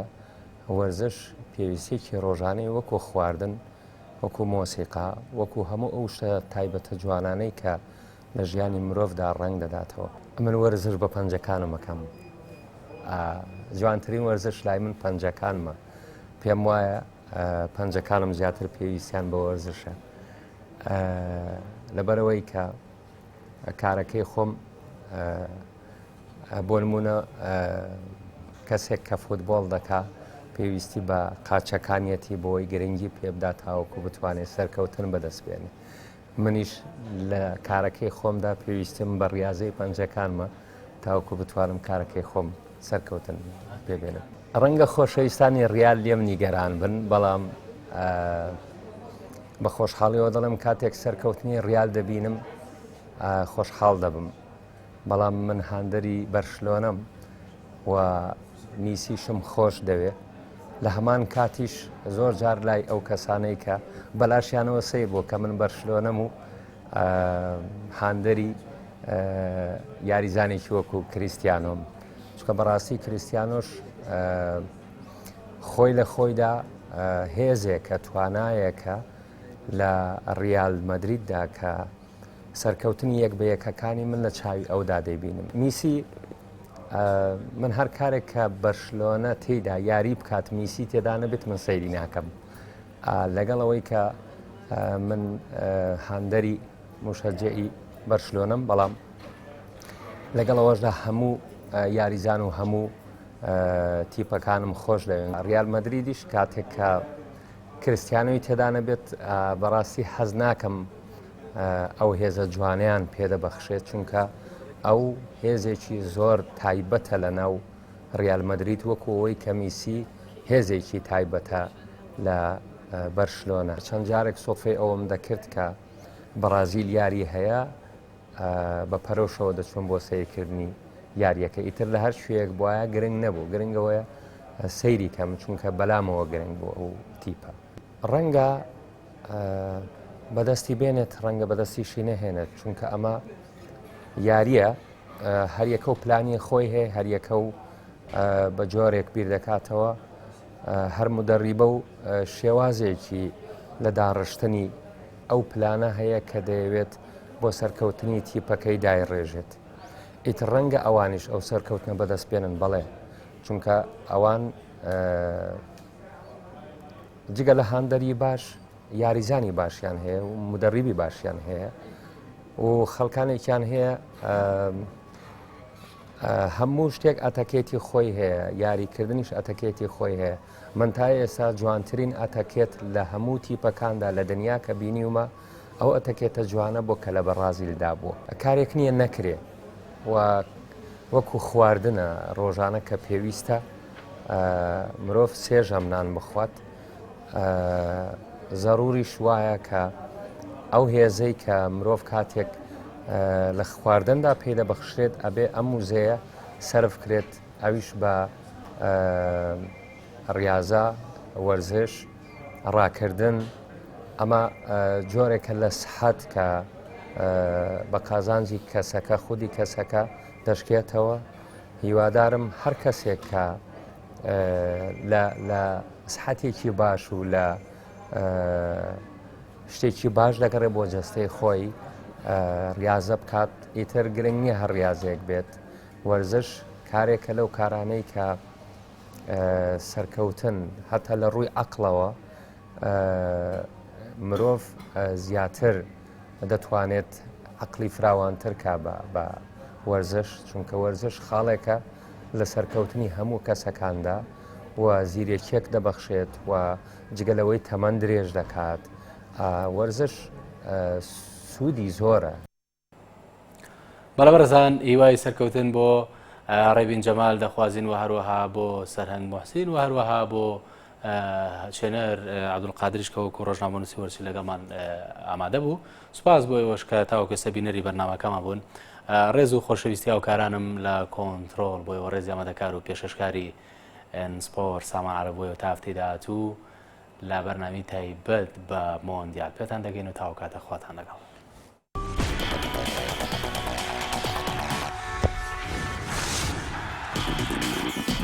وەرزش پێویستێکی ڕۆژانەی وەکو خواردن وەکو مۆسیقا وەکو هەموو ئەو شتە تایبەتە جوانانەی کە لە ژیانی مرۆڤدا ڕەنگ دەداتەوە. ئەمن وەرزش بە پەنجەکانم ئەکەم. جوانترین وەرزش لای من پەنجەکانمە. پێم وایە. پەنجەکانم زیاتر پێویستیان بە وەرزشە لەبەرەوەی کە کارەکەی خۆم بۆ نمونە کەسێک کە فوتبۆڵ دەکا پێویستی بە قاچەکانیەتی بۆی گرنگی پێبدا تاوەکو بتوانێت سەرکەوتن بەدەست بێنێ منیش لە کارەکەی خۆمدا پێویستم بە ڕاضەی پەنجەکانمە تاوەکو بتوانم کارەکەی خۆم سەرکەوتن پێبێنم. ڕەنگە خۆشەویستانی ڕیال لێم نیگەران بن، بەڵام بە خۆشحاڵیەوە دەڵێم کاتێک سەرکەوتنی ڕیال دەبینم خۆشحاڵ دەبم، بەڵام من هاندەری بەرشلۆنەم و میسیشم خۆش دەوێ. لە هەمان کاتیش زۆر جار لای ئەو کەسانەی کە بەلاشیانەوە سەیر بوو کە من بەرشلۆنەم و هاندەری یاریزانێکی وەکو کریستیانۆم چکە بەڕاستی کریستیانۆش خۆی لە خۆیدا هێزێکە توانایەکە لە ڕیال مەدریددا کە سەرکەوتنی یەک بە یەکەکانی من لە چاوی ئەودا دەیبینم میسی من هەر کارێک کە بەرشلۆنە تێیدا یاری بکات میسی تێدا نەبێت من سەیری ناکەم لەگەڵ ئەوەی کە من هاندەری مشەجعی بەرشلۆنم بەڵام لەگەڵ ئەوەشدا هەموو یاریزان و هەموو تیپەکانم خۆش دەوێن ریال مەدریدیش کاتێک کە کریستیانۆی تێدا نەبێت بەڕاستی حەز ناکەم ئەو هێزە جوانیان پێدەبەخشێت چونکە ئەو هێزێکی زۆر تایبەتە لە ناو ریال مەدرید وەکو ئەوەی کە میسی هێزێکی تایبەتە لە بەرشلۆنە. چەند جارێک سۆفەی ئەوەم دەکرد کە بەڕازیل یاری هەیە بە پەرۆشەوە دەچووم بۆ سەیرکردنی یاریەکە ئیتر لە هەر شوێیەک بواە گرنگ نەبوو گرنگەوەیە سەیری کەم چونکە بەلامەوە گرنگ بوو ئەو تیپە ڕەنگە بەدەستی بێنێت ڕەنگە بەدەستیشی نەهێنێت چونکە ئەمە یاریە هەریەکە و پلانی خۆی هەیە هەریەکە و بە جۆرێک بیر دەکاتەوە هەر مدەڕیبە و شێوازێکی لە داڕشتنی ئەو پلانە هەیە کە دەیەوێت بۆ سەرکەوتنی تیپەکەی دایڕێژێت ئیتر ڕەنگە ئەوانیش ئەو سەرکەوتنە بەدەست بێنن بەڵێ چونکە ئەوان جگە لە هاندەری باش یاریزانی باشیان هەیە و مدەڕیبی باشیان هەیە و خەڵکانێکیان هەیە هەموو شتێک ئەتەکێتی خۆی هەیە یاریکردنیش ئەتەکێتی خۆی هەیە من تا ئێستا جوانترین ئەتەکێت لە هەموو تیپەکاندا لە دنیا کە بینیومە ئەو ئەتەکێتە جوانە بۆ کە لە بەڕازیلدا بووە کارێک نییە نەکرێ و وەکو خواردنە ڕۆژانە کە پێویستە مرۆڤ سێژەم نان بخوات زەروریش وایە کە ئەو هێزەی کە مرۆڤ کاتێک لە خواردندا پێی دەبەخشرێت ئەبێ ئەم وزەیە سەرف کرێت ئەویش بە ڕاضە وەرزش ڕاکردن ئەمە جۆرێکە لە سحەت کە بە قازانجی کەسەکە خودی کەسەکە دەشکێتەوە هیوادارم هەر کەسێک کە لە سحەتێکی باش و لە شتێکی باش دەگەڕێ بۆ جەستەی خۆی ڕاضە بکات ئیتر گرنگ نییە هەر ڕاضێک بێت وەرزش کارێکە لەو کارانەی کە سەرکەوتن هەتا لە ڕووی عقلەوە مرۆڤ زیاتر دەتوانێت عەقڵی فراوانتر کا بە وەرزش چونکە وەرزش خاڵێکە لە سەرکەوتنی هەموو کەسەکاندا و زیرەکیەک دەبەخشێت و جگە لەوەی تەمەن درێژ دەکات وەرزش سوودی زۆرە. بەڵێ بەڕێزان هیوای سەرکەوتن بۆ ڕێبین جەمال دەخوازین و هەروەها بۆ سەرهەنگ محسین و هەروەها بۆ چێنەر عبدولقادریش کە وەکو ڕۆژنامەنووسی وەرزشی لەگەڵمان ئامادە بوو سوپاس بۆ ئێوەش کە تاوەکو ئێستا بینەری بەرنامەکەمان بوون ڕێز و خۆشەویستی هاوکارانم لە کۆنترۆڵ بۆ ئێوە ڕێزی ئامادەکار و پێشکەشکاری ئێن سپۆر سامان عەرەب بۆ ئێوە تا هەفتەی داهاتوو لە بەرنامەی تایبەت بە مۆندیال پێتان دەگەین و تاوکاتە خواتان لەگەڵ. Thank you.